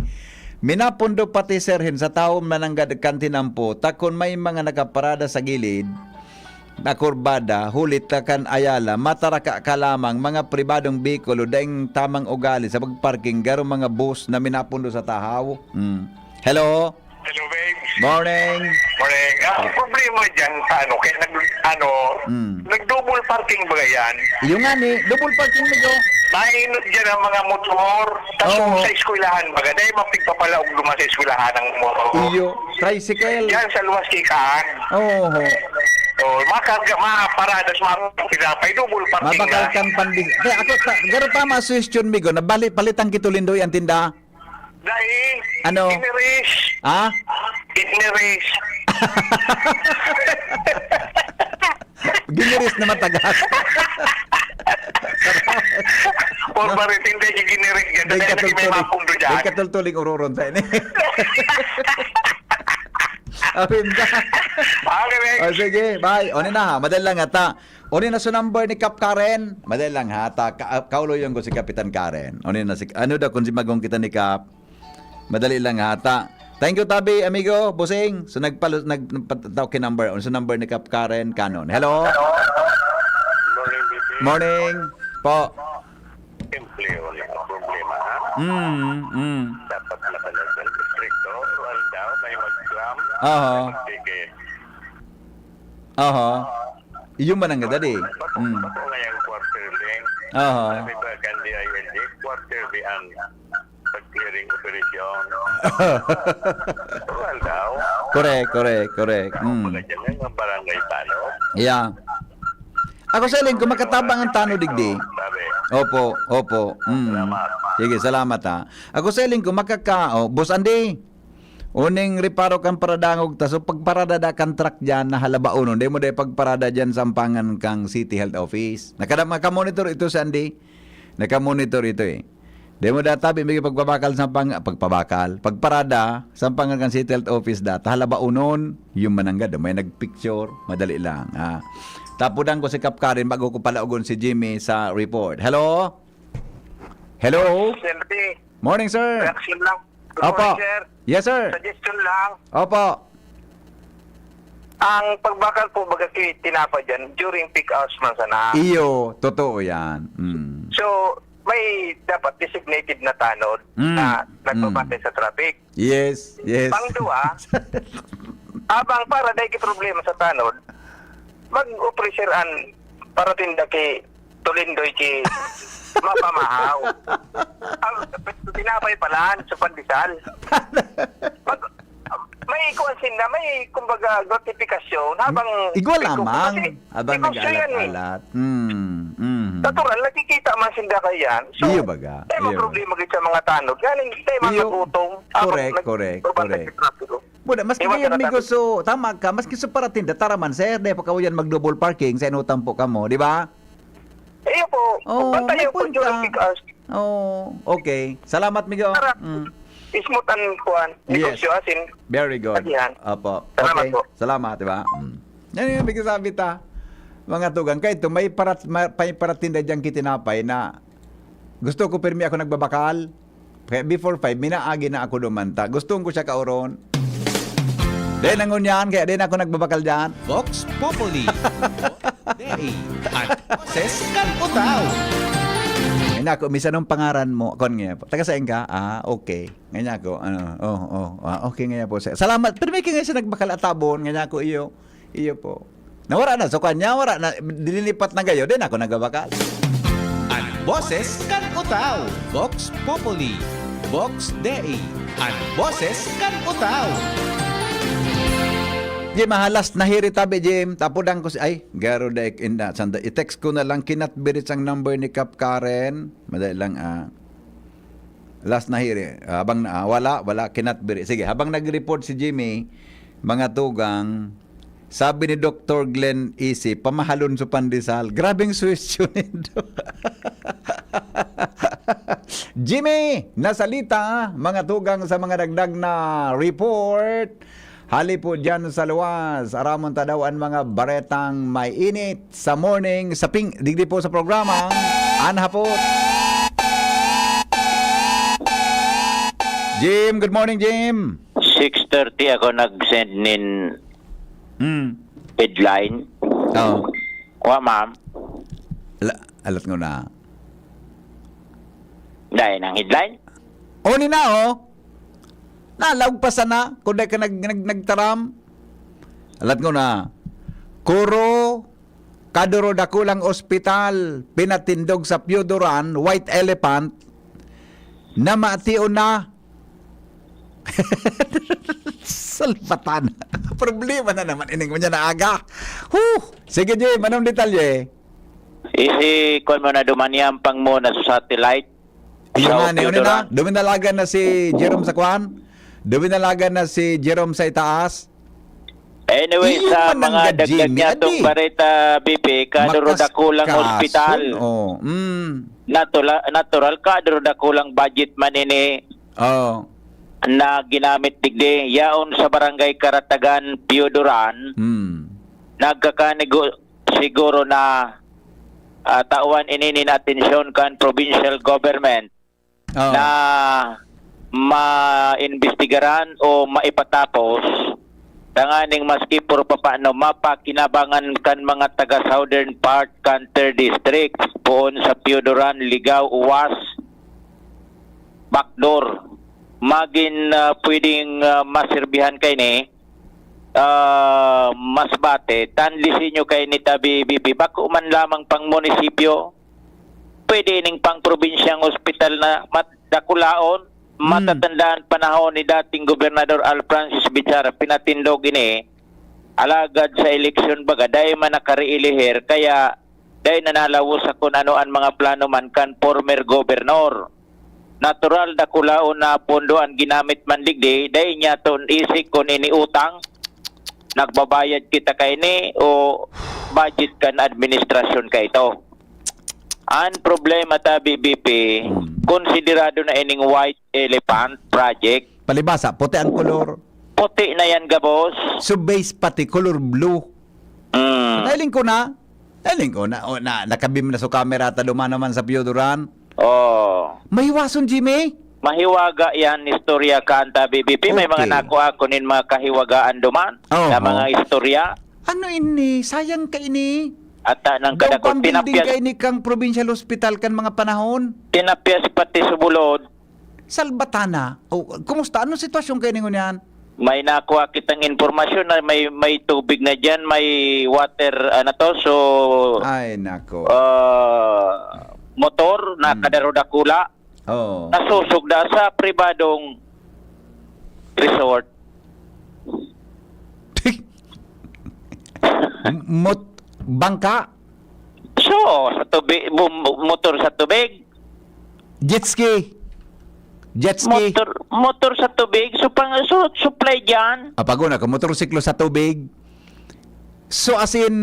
Minapundo pati, sir, hin sa tawo mananggad kan tinampo, ta kun may mga nakaparada sa gilid na kurbada, huli ta kan Ayala, mataraka ka lamang, mga pribadong bikolo, daing tamang ugali sa pagparking, garo mga bus na minapundo sa tahaw. Hmm. Hello? Hello, babe. Morning. Morning. Ah, ang Oh. problema dyan sa ano, kaya nag-, ano, Mm. nag-double parking ba yan? Yung nga ni, double parking na yun. Nainot dyan ang mga motor. Tapos Oo. sa eskwelahan, baga, dahil mapigpapalaog duman sa eskwelahan ng motor. Iyo, tricycle. Yan sa luwas kikaan. Oo. So, makarga, maparada sa mga pinapay, double parking Mabakal na. kang pandi-, kaya ako, ta-, garo tama suggestion, migo, na bali, palitan ki tulindoy ang tinda. Dai. Ano? Giniris. Ha? Giniris. Giniris na matagas. Por barito, hindi, giniris yan. Dai Dahil lagi may katultuling. mapundo dyan. Dai katultuling ururon sa ini. Apin ka. Okay, Rick. O, sige, bye. O, ni na ha. Madali lang ata. Oni na sa number ni Kap Karen? Madali lang ha, ta, ka, kauloyon ko si Kapitan Karen. Oni na si, ano daw kung si magong kita ni Kap? Madali lang ha, ta. Thank you, Tabi, amigo, Busing. So, nagpalo-, nag-, nagpataw ki number. Ano sa number ni Kap Karen? Kanon. Hello? Morning, B P. Morning. Po. Simple yun ang problema, ha? Mm, mm. Dapat na talagang istrikto. Aldaw, may mag-clam, Aha. may mag-ticket. Aha. Iyo man ang gadadi. Bako, Mm. bako ngayang quarterly. Aha. Sabi ba kan D I L G, quarterly ang pag-clearing operation. Well, daw. Correct, correct, correct. Mm. Mga dyan ang barangay tanod. Yeah. Ako sa iling, kung makatabang ang tanod digdi. Sabi. Opo, opo. Mm. Salamat. Sige, salamat ha. Ako sa iling, kung makaka-, oh, Boss Andy, uning reparo kan paradangog ta, so pagparada da kan truck dyan, na halabaonon. Di mo di pagparada dyan sa ampangan kang City Health Office. Nakada-, nakamonitor ito si Andy. Nakamonitor ito eh. Di mo databi, may pagpabakal sa pang-, pagpabakal. Pagparada, sa ampangan kang City Health Office da, ta halabaonon, yung mananggad, may nagpicture, madali lang. Ah. Tapudan ko si Kap Karen bago ko palaogon si Jimmy sa report. Hello? Hello? Sir P, Morning, sir. reaction lang. Good Opo. morning, sir. Yes, sir. Suggestion lang. Opo. Ang pagbakal po, baga ki tinapa dyan, during peak hours man sana. Iyo, totoo yan. Mm. So, may dapat designated na tanod Mm, na nagbabantay mm. sa traffic. Yes, yes. Pangduwa, abang para dai ki problema sa tanod, mag-ofrecer an paratinda ki Tulindoy ki mapamahaw. Ang tinapay palan sa pandesal. Mag-, may kuwan sinda, may, kumbaga, gratifikasyon habang Igwa nagkukuha. Lamang, Kasi habang negosyo yan, eh. Nag-aalat-alat. Hmm, hmm. Natural, nakikita man sinda kaya yan. So, Iyo baga, may mga iyo. Problema gid sa mga tanod. Galing, tayo man Iyo, magutom. Habang correct, nag-, correct, babantay correct. Sa trapiko. Buda, maski Iwan kayo sa trapiko. Negosyo, tama ka, maski sa paratinda, tara man, sir, dahil pa kawayan mag-double parking sa inutang po kamo, di ba? Iyo po, Oh, bantay may yung point during ka. Peak hours. Oh, okay. Salamat, Migo. Para Mm. smooth ang kuwan, Yes. negosyo, as in, Very good. Ayan. Opo. Salamat Okay. po. Salamat, di ba? Mm. Yan yung ibig sabi ta. Mga tugang, kaya ito, may parat-, may, may paratinda diyang kitinapay na gusto ko pirmi ako nagbabakal. Kaya before five, minaagi na ako dumanta. Gustong ko siya kaoron. Dahil nangunyan, kaya din ako nagbabakal dyan. Vox Populi. Dei, an boses kan utao. Ngayon ako, misan ang pangaran mo, kon nga po. Taga saan ka? Ah, okay. Ngayon ako, ano, oh, oh, ah, okay ngayon po. Sa-, salamat. Pero may kaya siya nagbakal atabon, ngayon ako, iyo, iyo po. Nawara na, so kanya, wara na, dilinipat na gayo, din ako nagbakal. An boses kan utao, Vox Populi, Vox Dei, an boses kan utao. Jim, ah, last na hiri tabi, Jim. Tapodang ko si, ay, garo da ik-, inda, sanda, i-text ko na lang, kinatbirit ang number ni Kap Karen. Madali lang, ah. Last na hiri. Ah, habang na, ah, wala, wala, kinatbirit. Sige, habang nag-report si Jimmy, mga tugang, sabi ni Doktor Glenn Isi, pamahalon sa pandesal. Grabeng suwestyon nindo. Jimmy, nasalita, mga tugang sa mga dagdag na report. Hali po dyan sa luwas, aramon ta daw an mga baretang may init sa morning, sa ping-, digdi po sa programa, An Hapot. Jim, good morning, Jim. Six thirty ako nag-send nin Hmm. headline. Oo. Wa, ma'am. Ala-, alat ko na. Dahil ng headline? O, ni na, oh. Nalaog pa sana, kung dahil ka nag-, nag-, nagtaram. Alat ko na. Kuro, kaduro dakulang ospital, pinatindog sa Pioduran, White Elephant, na mation na. Salpatan. Problema na naman ining unya na aga. Huh! Sige, Jim, anong detalye? Isi, kwan mo na duman yan, pang mo na sa satellite. Iyo Sa nga, ni, ano na? Pioduran. Duminalagan na si Jerome sa kwan? Duminalagan na si Jerome sa itaas? Anyway, Iyo sa man ang mga dagdag Jimmy, niya itong adi. Bareta, B P, kaduro Makas-, dakulang kason, ospital. Oh, mm. Natula-, natural, kaduro dakulang budget man ini Oh. na ginamit digdi. Yaon sa Barangay Karatagan, Pioduran, Mm. nagkakanigo-, siguro na, ah, tawan ini nin atensyon kan provincial government Oh. na maimbestigaran o maipatapos, tanganing maski por papaano mapakinabangan kan mga taga southern part kan third district, poon sa Pioduran, Ligao, Uwas, Backdoor. Magin, ah, pwedeng, ah, maserbihan kaini, ah, mas bate, tan disenyo kaini tabi, B P, bako man lamang pang munisipyo, pwede ining pang probinsyang ospital na mat-, dakulaon, Hmm. matatandaan panahon ni dating Gobernador Al Francis Bichara, pinatindog ini, alagad sa eleksyon baga, dai man nakareelihir, kaya dai na nalawos sa kun ano an mga plano man kan former governor. Natural, dakulaon na pondo an ginamit man digdi, dai niya ton isik kun ini utang, nagbabayad kita kaini o budget kan administrasyon kaito. An problema ta, B B P, Hmm. konsiderado na ining white elephant project. Palibasa, puti ang kolor. Puti na yan, gabos. So, base pati, color blue. Mm. Nailing ko na. Nailing ko na. O, na, nakabim na sa kamera ta duman naman sa Pioduran. Oh. Mahiwason, Jimmy? Mahiwaga yan, istorya kan ta, B B P. May mga Okay. nakuha ko nin mga kahiwagaan duman Oho. na mga istorya. Ano ini? Sayang ka ini. Ata nang Daw kadakot pang building tinapyas. ka ini kang provincial hospital kan mga panahon. Tinapyas pati subulod. Salbatana. O, kumusta? Anong sitwasyon kayo ningon yan? May nakuha kitang impormasyon na may, may tubig na diyan, may water, ano to, so, Ay, nako. ah, motor na Hmm. kadaro dakula, Oo. nasusugda sa pribadong resort. M- mot-, bangka? So, sa tubig, bu-, motor sa tubig. Jet ski. Jet ski. Motor, motor sa tubig. So, pang, so, supply dyan. Ah, pag una, kung motorsiklo sa tubig. So, as in,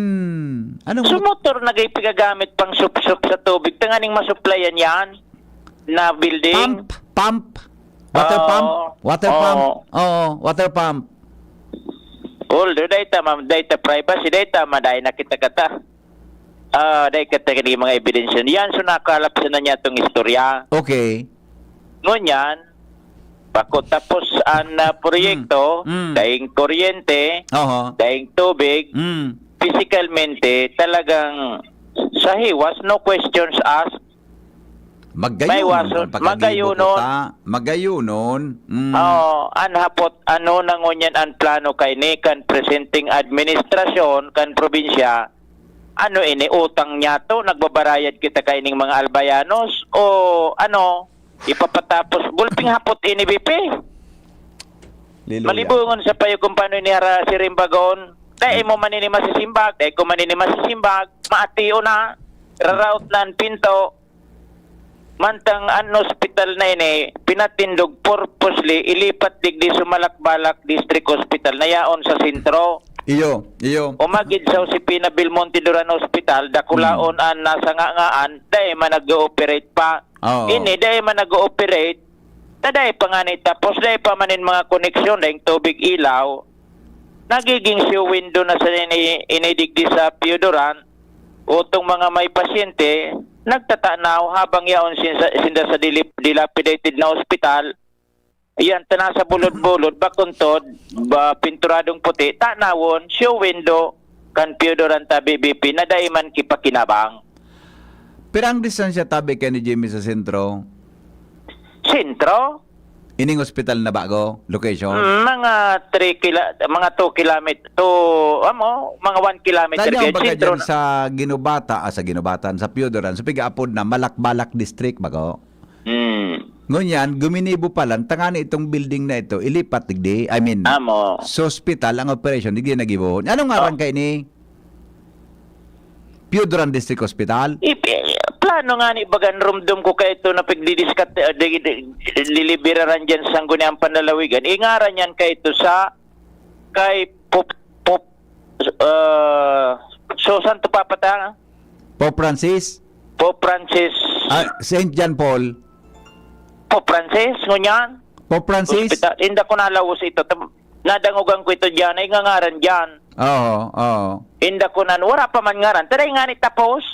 anong So, mot- motor na gay pigagamit pang supsup sa tubig. Tanganing masuplayan yan na building. Pump, pump. Water Oo. pump. Water Oo. pump. Oo, water pump. Although, dahil ta, ma'am, dahil ta privacy, dahil ta, maday na kita kata. Ah, dahil kita kini mga ebidensya. Yan, so nakalap sa na niya itong istorya. Okay. Ngunyan, bako tapos ang, ah, proyekto, Mm. Mm. daing kuryente, Oho. daing tubig, Mm. physicalmente, talagang sa hiwas, no questions asked. Magayon May wason, man, pagkagibo ko magayunon. ta. Magayonon. Mm. Oo, an hapot, ano na ngunyan ang plano kay ni kan presenting administrasyon, kan probinsya? Ano ini, utang niya to? Nagbabarayad kita kaining mga Albayanos? O ano, ipapatapos? Gulping hapot ini, B P. Liloya. Malibungon sa payo kung paano ini hara sirimbagon. Dai mo man ini masisimbag, dai ko man ini masisimbag. Maatio na. Raraot na ang pinto. Mantang an ospital na ini, pinatindog purposely, ilipat digdi sa Malakbalak District Hospital na yaon sa sentro. Iyo, iyo. Umagid sa Josefina Belmonte Duran Hospital, dakulaon Mm. an nasa ngangaan, dai man nag-ooperate pa. Oo. Ini, dai man nag-ooperate, na dai pa ngani tapos, dai pa man in mga koneksyon, daing tubig, ilaw. Nagiging show window na sa ini, ini digdi sa Pio Duran. Utong mga may pasyente, nagtatanaw habang yaon sin-, sinda sa dilip-, dilapidated na ospital. Iyan, ta nasa bulod-bulod, bakuntod, ba, pinturadong puti, tanawon, show window, kan Pio Duran tabi, B P, na dai man kipakinabang. Pero ang distansya tabi kay ni Jimmy sa sentro? Sentro? Ining ospital na bago, location? Mm, mga three kila-, mga two kilomet-, two, amo, mga one kilometer Tadyaw gayud, baga sentro dyan na. Sa Ginubata, ah, sa Ginubatan, sa Pio Duran, sa pigaapod na Malakbalak District, bago? Mm. Ngunyan, guminibo pa lang, tangani itong building na ito, ilipat digdi, I mean, Amo. sa ospital ang operasyon, digdi nagibo. Anong ngaran Oh. kay ni? Pio Duran District Hospital? Ipi-, plano nga ni bagan rumdom ko kay ito na pagdidiskat-, eh, di, di, lilibiraran dyan sa sangguniang panlalawigan. Ingaran yan kay ito sa, kay Pop, Pop, ah, so, Santo Papa ta? Pope Francis? Pope Francis. Ah, Saint John Paul. Pope Francis, ngunyan? Pope Francis? Hospital. Inda ko nalawos ito. Tam-, nadangogan ko ito dyan. Ay, ngangaran dyan. Oo, oo. Inda ko nan-, wala pa man ngaran. Taray nga ni tapos.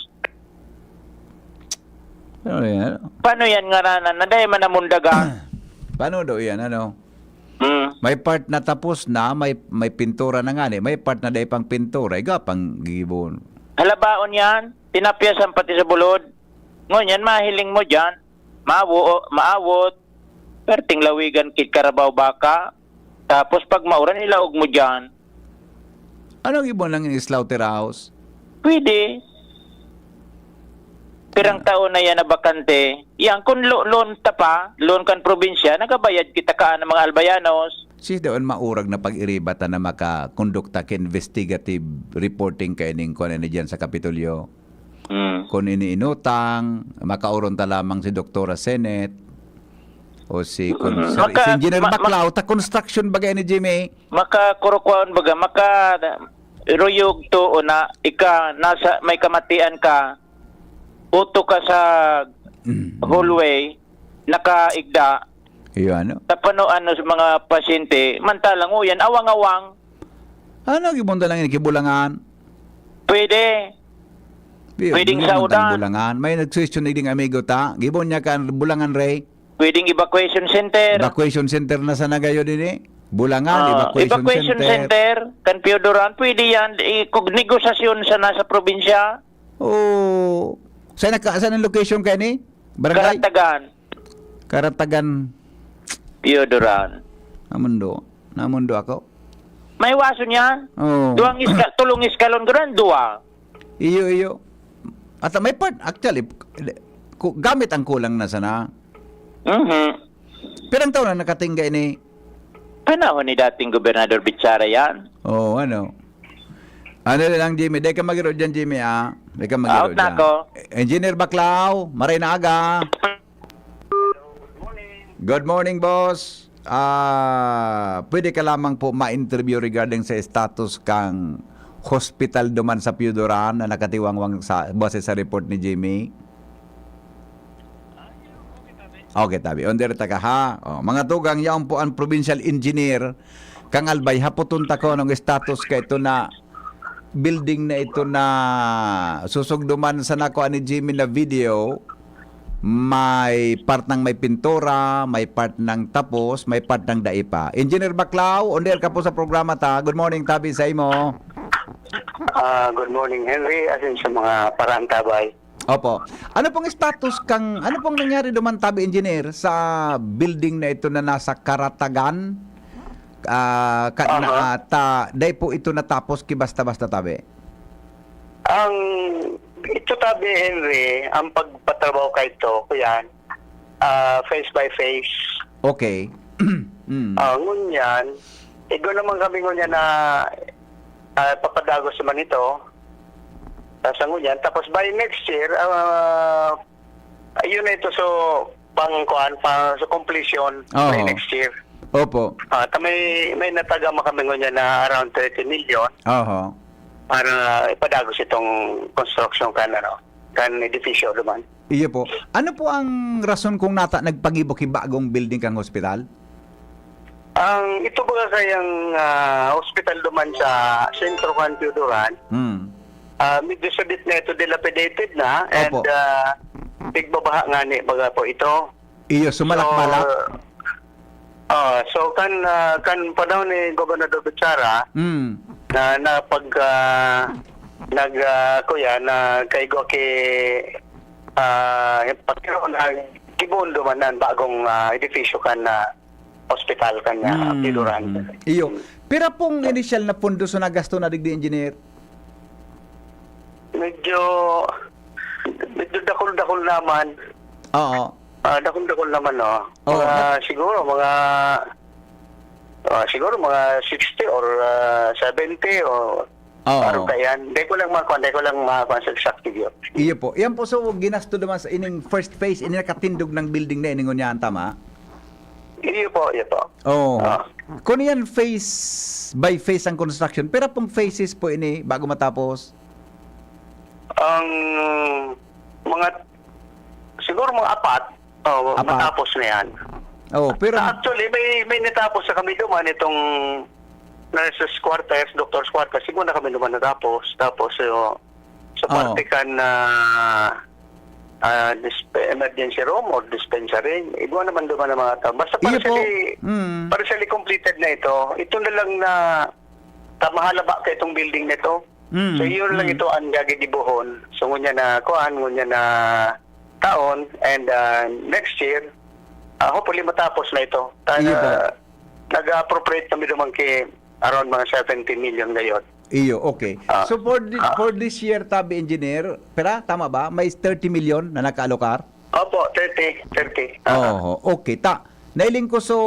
Ano yan? Paano yan ngaranan? Na dahil man namundagan. Paano daw yan? Ano? Mm. May part na tapos na, may, may pintura na nga ni. May part na dahil pang pintura, iga pang gibon. Halabaon yan. Tinapyasan pati sa bulod. Ngunyan, mahiling mo dyan. Mawo-, maawot. Perting lawigan kit karabaw baka. Tapos pag mauran, ilaog mo dyan. Ano ang ibon lang yung slaughterhouse? Pwede. Pirang Ah. taon na yan na bakante. Yan, kung lo-, loan ta pa, loan kan probinsya, nagabayad kita kaan ng mga Albayanos. Sis, doon maurag na pag-iriba ta na makakondukta ka investigative reporting kaining kuwan na dyan sa Kapitolyo. Mm. Kung ini inutang, makauron ta lamang si Doktora Senet o si Mm. Cons-, Maka-, si Engineer ma-, ma-, Baclao, ta construction bagay ni Jimmy. Makakurukwaon baga, maka-, ruyog to o na ika, nasa, may kamatian ka, uto ka sa Mm. hallway, nakaigda, Iyo, ano? Tapano ano sa mga pasyente, mantalang uyan, awang-awang. Ano, gibon ta lang ini, kibulangan? Pwede. Iyo, Pwedeng gibon sa tang udan. Bulangan. May nagsuhestyon na ding amigo ta. Gibon niya kan bulangan, Ray. Pwedeng evacuation center. Evacuation center na sa nagayo din eh. Bulangan, Ah, evacuation evacuation center. center, kan Pio Duran, pwede yan. I-, kung negosasyon sa nasa probinsya. Oo. Saan naka-, saan ang location kayo ni? Barangay? Karatagan. Karatagan. Pio Duran. Namundo. Namundo ako. May waso niyan? Oo. Duwang iska-, tulong iskalon, ganun, duwa. Iyo, iyo. At may part, actually, ku-, gamit ang kulang na sana. Mhm. Pirang taon na nakatingga ini? Panahon ni dating Gobernador Bichara yan. Oo, ano? Ano na lang, Jimmy? Dai ka magiro dyan, Jimmy, ah. Dai ka magiro Out na dyan. Ako. Engineer Baclao, maray na aga. Good morning, boss. Ah, pwede ka lamang po ma-interview regarding sa status kang hospital duman sa Pioduran na nakatiwangwang sa, base sa report ni Jimmy? Okay, tabi. Under ta ka, ha? Oh, mga tugang, yaon po ang provincial engineer kang Albay. Hapoton ta ko anong status ka ito na building na ito na susugduman sa nakuha ni Jimmy na video. May part ng may pintura, may part ng tapos, may part ng dai pa. Engineer Baclao, on air ka po sa programa ta. Good morning, tabi sa imo. Ah, good morning, Henry. Asin sa mga paraantabay. Opo. Ano pong status kang, ano pong nangyari duman, tabi, engineer, sa building na ito na nasa Karatagan? Ah, ka, na, Aha. ah, ta, dai po ito natapos ki basta-basta, tabi. Ang ito tabi, Henry, ang pagpatrabaho ka ito, kuyan, ah, face by face. Okay. Mm. Ah, ngunyan, igo naman kami ngunyan na ah, papadagos naman ito. Tapos ang ngunyan, tapos by next year, ah, ayun na ito, so, pang, kuan, pa, so completion by Oo. next year. Opo. Ah, ta may, may natagama kami ngunyan na around thirty million Oho. para ipadagos itong construction kan, ano, kan edifisyo naman. Iyo po. Ano po ang rason kung nata nagpagibo ki bagong building kang hospital? Ang ito ba kayang ah, hospital duman sa sentro kan Pioduran, Hmm. ah, medyo sabit na ito, dilapidated na, and Opo. ah, tigbabaha nga ni baga po ito. Iyo, sumalak-malak. So, ah, so kan ah, kan panahon ni Gobernador Bichara, Hmm. na na pag ah, nag ah, kuya na kaigo ki ah, yung pagkiro na gibundo man ang bagong ah, edifisyo kan na hospital kan na Hmm. Pioduran. Hmm. Iyo. Pira pong initial na pondo so nagasto na digdi, engineer? Medyo medyo dakul-dakul naman. Oo. Ah, dakul-dakul naman, no. Oo, Mga ma- siguro mga ah, siguro mga sixty or ah, seventy o Oo. parang kaya. Hindi ko lang makuha, hindi ko lang makuha sa exact figure. Iyo po. Yan po, so ginasto naman sa ining first phase, ini nakatindog ng building na ini ngunyan, tama? Iyo po, iyo po. Oo. Ah. Kung yan phase by phase ang construction, pira pong phases po ini bago matapos? Ang mga siguro mga apat, oh, Apat. Matapos na yan. Oh, pero Actually, may may natapos na kami duman itong nurses quarters, doctors quarters. Siguro na kami duman natapos. Tapos, so, sa Oo. parte kan na ah, disp- emergency room or dispensary, igwa naman duman ang mga tao. Basta Iyo po. partially, Mm. partially completed na ito. Ito na lang na tamahala ba ka itong building na ito? Mm, So, yun lang mm. Ito ang gagigibuhon. So, ngunya na kuan, ngunya na taon, and ah, next year, ah, hopefully matapos na ito. Ta- Iyo po. Nag-appropriate kami naman kay around mga seventy million ngayon. Iyo, okay. Ah. So for thi- for this year, tabi, engineer, pera, tama ba? May thirty million na nakaalokar? Opo, thirty, thirty. Ah. Oo, okay. Ta, nailing ko so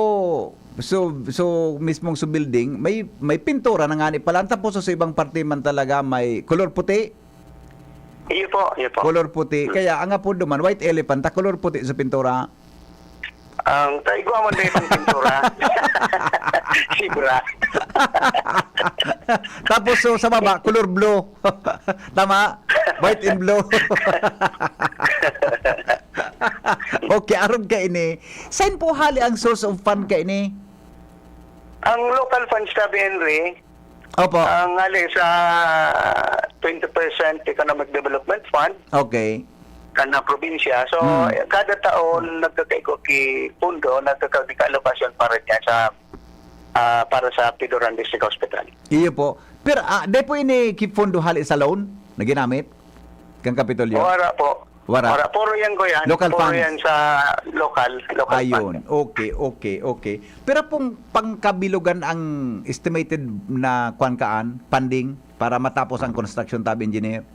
so so mismong so building, may may pintura na nga ni pala. Tapos sa ibang parte man talaga may color puti. Iyo po, iyo po. Color puti. Kaya ang apodo man, white elephant, ta color puti sa pintura. Ang taigwa man dahil ang pintura. Sibra. Tapos so sa baba, color blue. Tama? White and blue. Okay, arog ka ini. Saan po hali ang source of fund ka ini? Ang local funds, sabi Henry, Opo. Ang hali sa twenty percent Economic Development Fund, Okay. kan na probinsya. So, Hmm. kada taon, nagkakaiko ki pundo, nagkakaiko allocation para niya sa ah, para sa Pidoran District Hospital. Iyo po. Pero ah, di po ini ki pondo hali sa loan na ginamit? Kang Kapitolyo? Wala po. Wala. Wala. Puro yan ko yan. Local Puro funds. Yan sa local. Local Ayun. fund. Okay, okay, okay. Pero pong pangkabilugan ang estimated na kwan kaan, funding para matapos ang construction, tabi, engineer?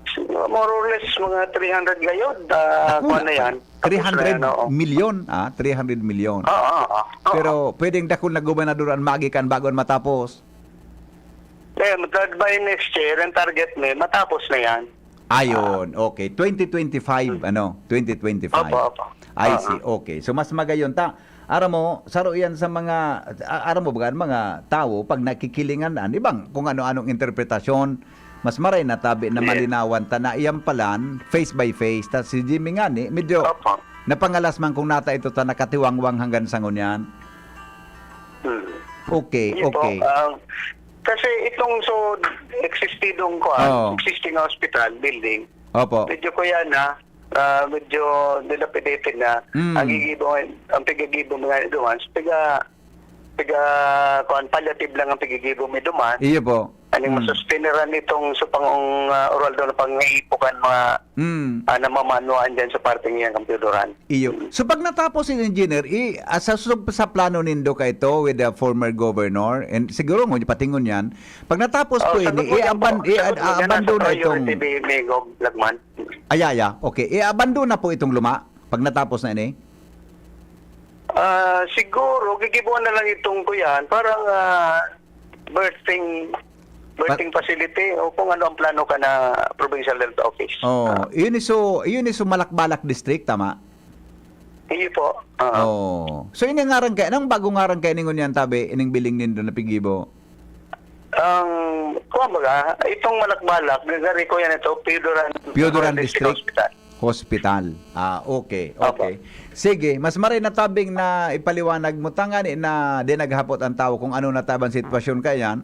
Siguro more or less mga three hundred gayod. Ah, Ako kuwan na. na yan. Tapos na three hundred yan, oo. million, ah, three hundred million. Oo, oo, oo. Pero pwedeng dakul na gobernador ang magikan bago matapos. eh, by next year, ang target mi, matapos na yan. Ayun, okay. Twenty twenty-five, ano? Twenty twenty-five. Opo, opo. I see. Okay. So, mas magayon ta. Aram mo, saro yan sa mga, a- aram mo ba, mga tawo, pag nakikilingan na, di bang kung ano-anong interpretasyon, mas maray na tabi na malinawan ta na iyan palan, face by face. Ta si Jimmy nga ni, medyo Opo. napangalas man kung nata ito ta nakatiwangwang hanggang sa ngunyan. Hmm. Okay, Hindi po, okay. ah, kasi itong so existidong kuan, Oo. existing hospital building, Opo. medyo kuya na, ah, medyo dilapidated na. Mm. Ang gigibo, ang pigagibo mga duman, so piga, piga, kuan, palliative lang ang pigagibo may duman. Iyo po. Aning Mm. masusteneran itong sa pangong, ah, oral daw na pangipukan mga, Mm. ah, namamanuan dyan sa parte niya ng Kampiyodoran. Iyo. So, pag natapos yung engineer, i, ah, sa, sa, sa plano nindo ka ito with the former governor, and siguro mo, patingon yan, pag natapos Oh, po sagot ini, mo yan i-aban-, po. i-, Sagot mo yan, nasa abandon na priority itong may, may gov-, lagman. Ay, ay, ay. Okay. I-abandon na po itong luma pag natapos na ini? Ah, siguro, gigibuan na lang itong kuyan. Parang, ah, birthing, birthing Pa- facility o kung ano ang plano ka na provincial health office. Oh, Ah. yun is so, yun is so Malakbalak District, tama? Iyo po. Ah. Oh. So, ini ngaran kaya, anong bagong ngaran kaya ningon yan, tabi, ining biling nindo na pigibo? Ang, kuwan baga, itong Malakbalak, gagari ko yan ito, Piodoran, Piodoran District District. Hospital. Hospital. Ah, okay, Opo. okay. Sige, mas maray na tabing na ipaliwanag mo tangani na di naghapot ang tao kung ano na tabang sitwasyon kaya yan.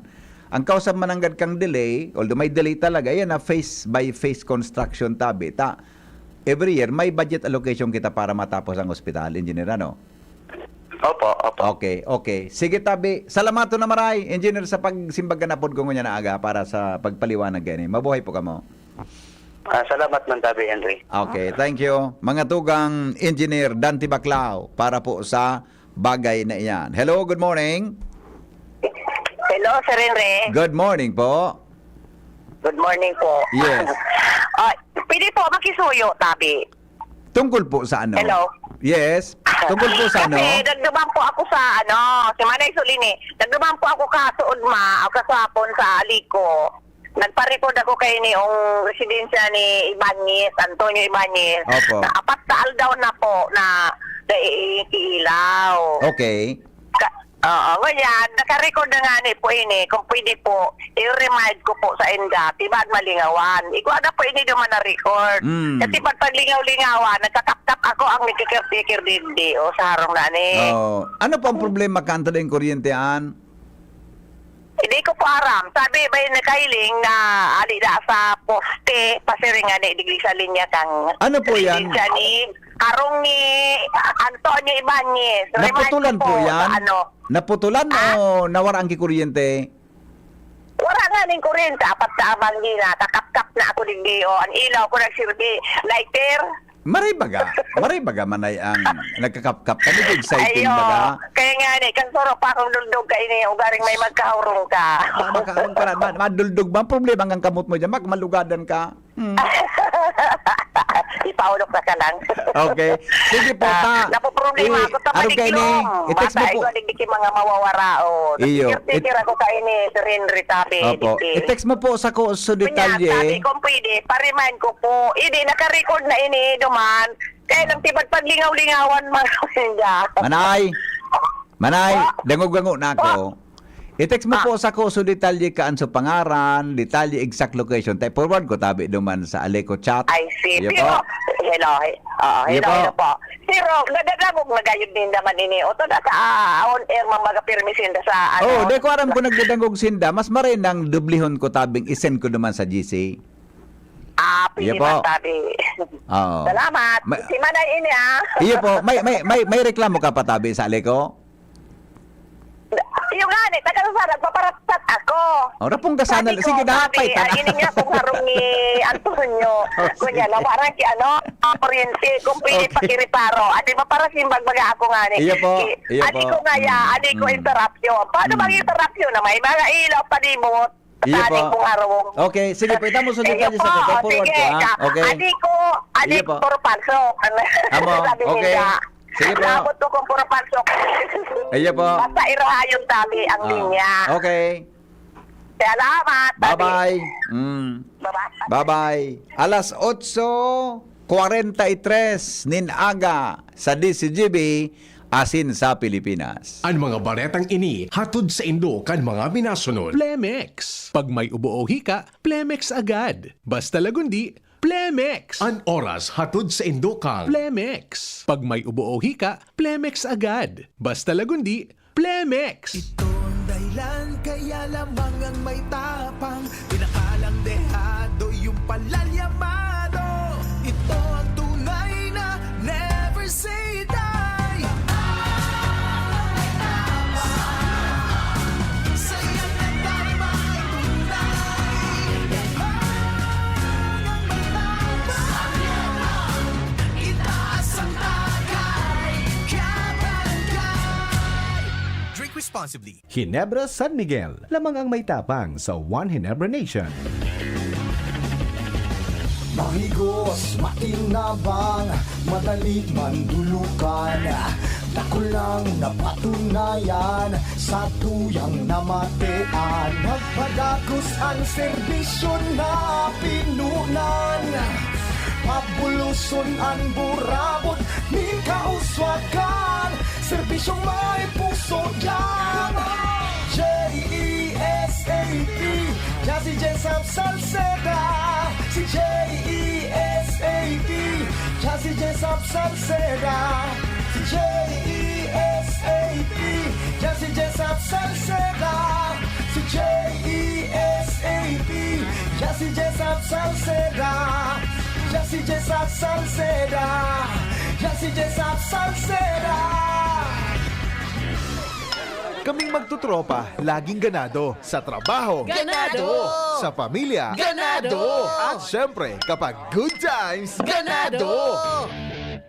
Ang kausap mananggad kang delay, although may delay talaga, yan na face by face construction tabi. Ta, every year, may budget allocation kita para matapos ang ospital, Engineer, ano? Opo, opo. Okay, okay. Sige, tabi. Salamaton na maray, Engineer, sa pagsimbag kan apod ko ngunyan na aga para sa pagpaliwanag gani. Mabuhay po kamo. Ah, salamat man, Tabi Henry. Okay, thank you. Mga tugang Engineer Dante Baclao para po sa bagay na iyan. Hello, good morning. Hello, Sir Henry. Good morning po. Good morning po. Yes. Ah, pwede po makisuyo, Tabi? Tungkol po sa ano? Hello? Yes. Tungkol po sa ano? Kasi nagduman po ako sa ano, si Manay Solini. Nagduman po ako kasuod ma, o kaswapon sa Alico. Nagpa-record ako kay ni ong residensya ni Ibanez, Antonio Ibanez, Opo. na apat na aldaw na po na naiilaw. Okay. Ka-, oo, ngunyan, naka-record na nga ni po ini. Kung pwede po, i-remind ko po sa inda, tibad malingawan. Igwa na po ini duman na record. Mm. Kasi pag paglingaw-lingawan, nagkakapkap ako ang nagkikirtikir dindi. O, sa harong na ni. Oh, ano po ang problema kanto din kuryente an? Hindi ko po aram. Sabi ba yung nakailing na ali na sa poste, pasiring nga ni digli sa linya kang Ano po yan? residensya ni Karong ni Antonio Ibanez. Remind Naputulan ko po po yan? sa ano. Naputulan Ah? o nawara ang kikuryente? Wala nga ning kuryente. Apat na abang di na. Kakapkap na ako digdi. O, ang ilaw ko nagsirbi. Lighter. Maray baga. Maray baga manay ang nagkakapkap. Kami di exciting Ayo. baga. Kaya nga ni, kan suro pa akong duldog ka ini. Ugaring may magkaurong ka. Ah, magkaurong ka na. Ma-, maduldog ba? Ang problema ang kamot mo dyan. Mag-, malugadan ka. Hmm. Ipaulok na ka lang. Okay. Sige po, Ah, ta. napoproblema Eh, ako, ta arog kayo ni, maliglong. i-text mo Bata, po. ikaw, digdi ki mga mawawaraon. Iyo. Tikir-tikir It- ako kayo ni Sir Henry, tabi, Opo. digdi. I-text mo po sa ko, sa Kunya, detalye. sabi ko, pwede, pa-remind ko po. Hindi, naka-record na ini, duman. Kaya lang, tibad paglingaw-lingawan, mga kanya. Manay. Manay, Po? dango-dango na ako. Po? I-text mo Ah. po sa ko so detalye kaan so pangaran, detalye, exact location. Tay forward ko tabi duman sa Aleco chat. I see. Iyo Pero, po. hello, he-, oo, Iyo hello, po. hello po. Pero, nadadangog na gayud ninda man ini. O, to na sa, ah, on air, man magapirmi sinda sa, ano. Oh, di ko aram kung nagdadangog sinda. Mas maray nang dublihon ko tabing isend ko duman sa G C. Ah, Iyo pwede po. man, tabi. Oo. Salamat. Ma- Si Manay ini, ah. Iyo po. May, may, may, may reklamo ka pa tabi sa Aleco? Yung nga ni, taga sa nagpaparatsat ako. Oh, rapong ka sana. Sabi ko, Sige, dapat sabi, pa ah, na. ini nga kung harong ni Antonio. Oh, Kunya, sige. nawaran si ano, kuryente, kung pwede Okay. pakireparo. Adi, maparasimbag baga ako nga ni. Iyo po, Si, iyo adi po. ko nga ya, Mm, adi ko mm. interruption. Paano Mm. bang interruption na may mga ilaw palibot? Iyo Sa adi po. kong harong. Okay, sige po. Itamo sa Iyo detalye po, sa ko. Forward sige, ko, ha? ka-, Okay. adi ko, adi Iyo po. puro palso. Amo, Sabi okay. niya. Sige po. Labot ko kung puro palso. Iyo po. Basta irahayon tabi ang Ah, linya. okay. Salamat. Bye-bye. Mm. Bye-bye. Bye-bye. Alas otso kwarenta y tres nin aga sa D Z G B, asin sa Pilipinas. An mga baretang ini hatod saindo kan mga minasunod. Plemex. Pag may ubo o hika, Plemex agad. Basta Lagundi, Plemex. An oras hatod saindo kan Plemex. Pag may ubo o hika, Plemex agad. Basta Lagundi, Plemex. Ito ang dahilan kaya lamang ang may tapang, pinakalang dehado yung palalyamado. Ito ang tunay na never say die. Saya na tayo magtunay. Ang may tapang, itaas ang tagay, kabarangay. Drink responsibly. Ginebra San Miguel, lamang ang may tapang sa One Ginebra Nation. Mahigos, makinabang, madali mandulukan. Dakulang napatunayan, satuyang namatean. Nagpadagos an serbisyo na pinunan. Pabuloson an burabot nin kauswagan. Serbisyong may puso yan. J E S A P, yan si Jesap Salceda. Si J E S A P, yan si Jesap Salceda. Si J E S A P, yan si Jesap Salceda. Si J E S A P, yan si Jesap Salceda. Yan si Jesap Salceda. Yan si Jesap Salceda. Kaming magtutropa, laging ganado. Sa trabaho. Ganado! Sa pamilya. Ganado! At syempre, kapag good times, Ganado!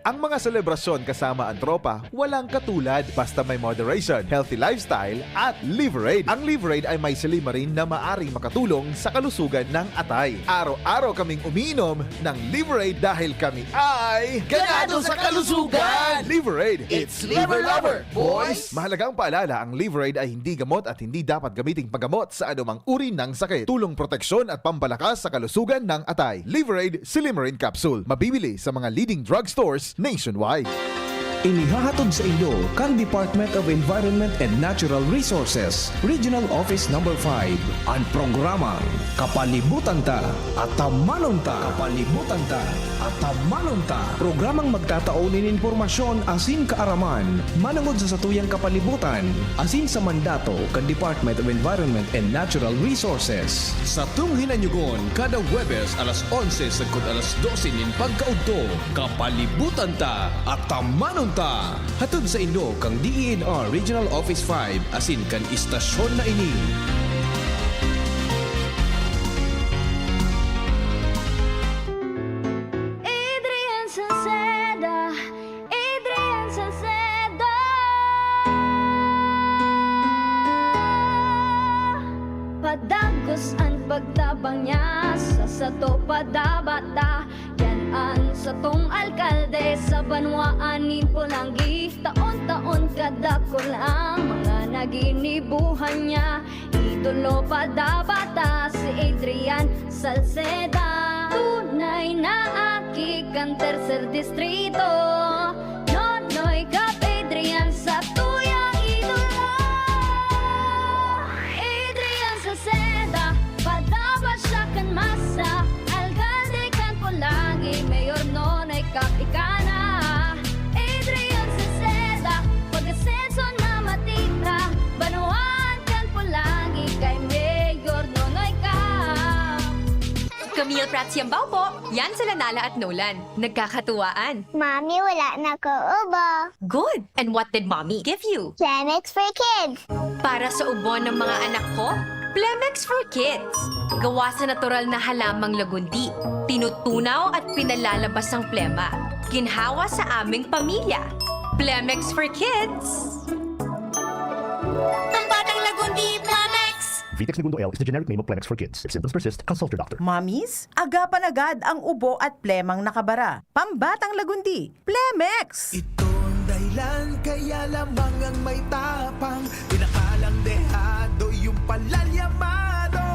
Ang mga selebrasyon kasama ang tropa, walang katulad. Basta may moderation, healthy lifestyle, at Liverade. Ang Liverade ay may silymarin na maaring makatulong sa kalusugan ng atay. Araw-araw kaming umiinom ng Liverade dahil kami ay Ganado sa kalusugan! Liverade, it's Liver Lover, boys! Mahalagang paalala, ang Liverade ay hindi gamot at hindi dapat gamiting paggamot sa anumang uri ng sakit. Tulong proteksyon at pampalakas sa kalusugan ng atay. Liverade Silymarin Capsule. Mabibili sa mga leading drugstores nationwide. Inihahatod sa inyo kan Department of Environment and Natural Resources, Regional Office Number five, an programang Kapalibutan Ta, Atamanon Ta. Kapalibutan Ta, Atamanon Ta. Programang magtatao nin impormasyon asin kaaraman manongod sa satuyang kapalibutan asin sa mandato kan Department of Environment and Natural Resources. Satong hinanyugon kada Huwebes alas onse sagkod alas dose nin pagkaudto. Kapalibutan Ta, Atamanon Ta. Hatod saindo kan D E N R Regional Office five asin kan istasyon na ini. Adrian Salceda, Adrian Salceda. Padagos an pagtabang niya sa sato padabata. Yan an satong alkalde sa banwaan nin Polangui. Taon-taon kadakul ang mga naginibuhan niya. Idolo padabata si Adrian Salceda. Tunay na aki kan Tercer Distrito. Nonoy Cap Adrian, satuyang idolo. Adrian Salceda, padaba siya kan masa. Alkalde kan Polangui, Mayor Nonoy Cap ika na. Adrian Salceda, pag-asenso na matira. Banwaan kan Polangui kay Mayor Nonoy Cap. Camille Prats Yambao po. Yan sila Nala at Nolan. Nagkakatuwaan. Mami, wala na ko ubo. Good! And what did Mommy give you? Plemex for Kids. Para sa ubo ng mga anak ko, Plemex for Kids. Gawa sa natural na halamang lagundi. Tinutunaw at pinalalabas ang plema. Ginhawa sa aming pamilya. Plemex for Kids. Pambatang Lagundi, Plemex! Vitex Negundo L is the generic name of Plemex for Kids. If symptoms persist, consult your doctor. Mommies, agapan agad ang ubo at plemang nakabara. Pambatang Lagundi, Plemex! Ito ang dahilan kaya lamang ang may tapang, pinakalang dehado yung palalyamado.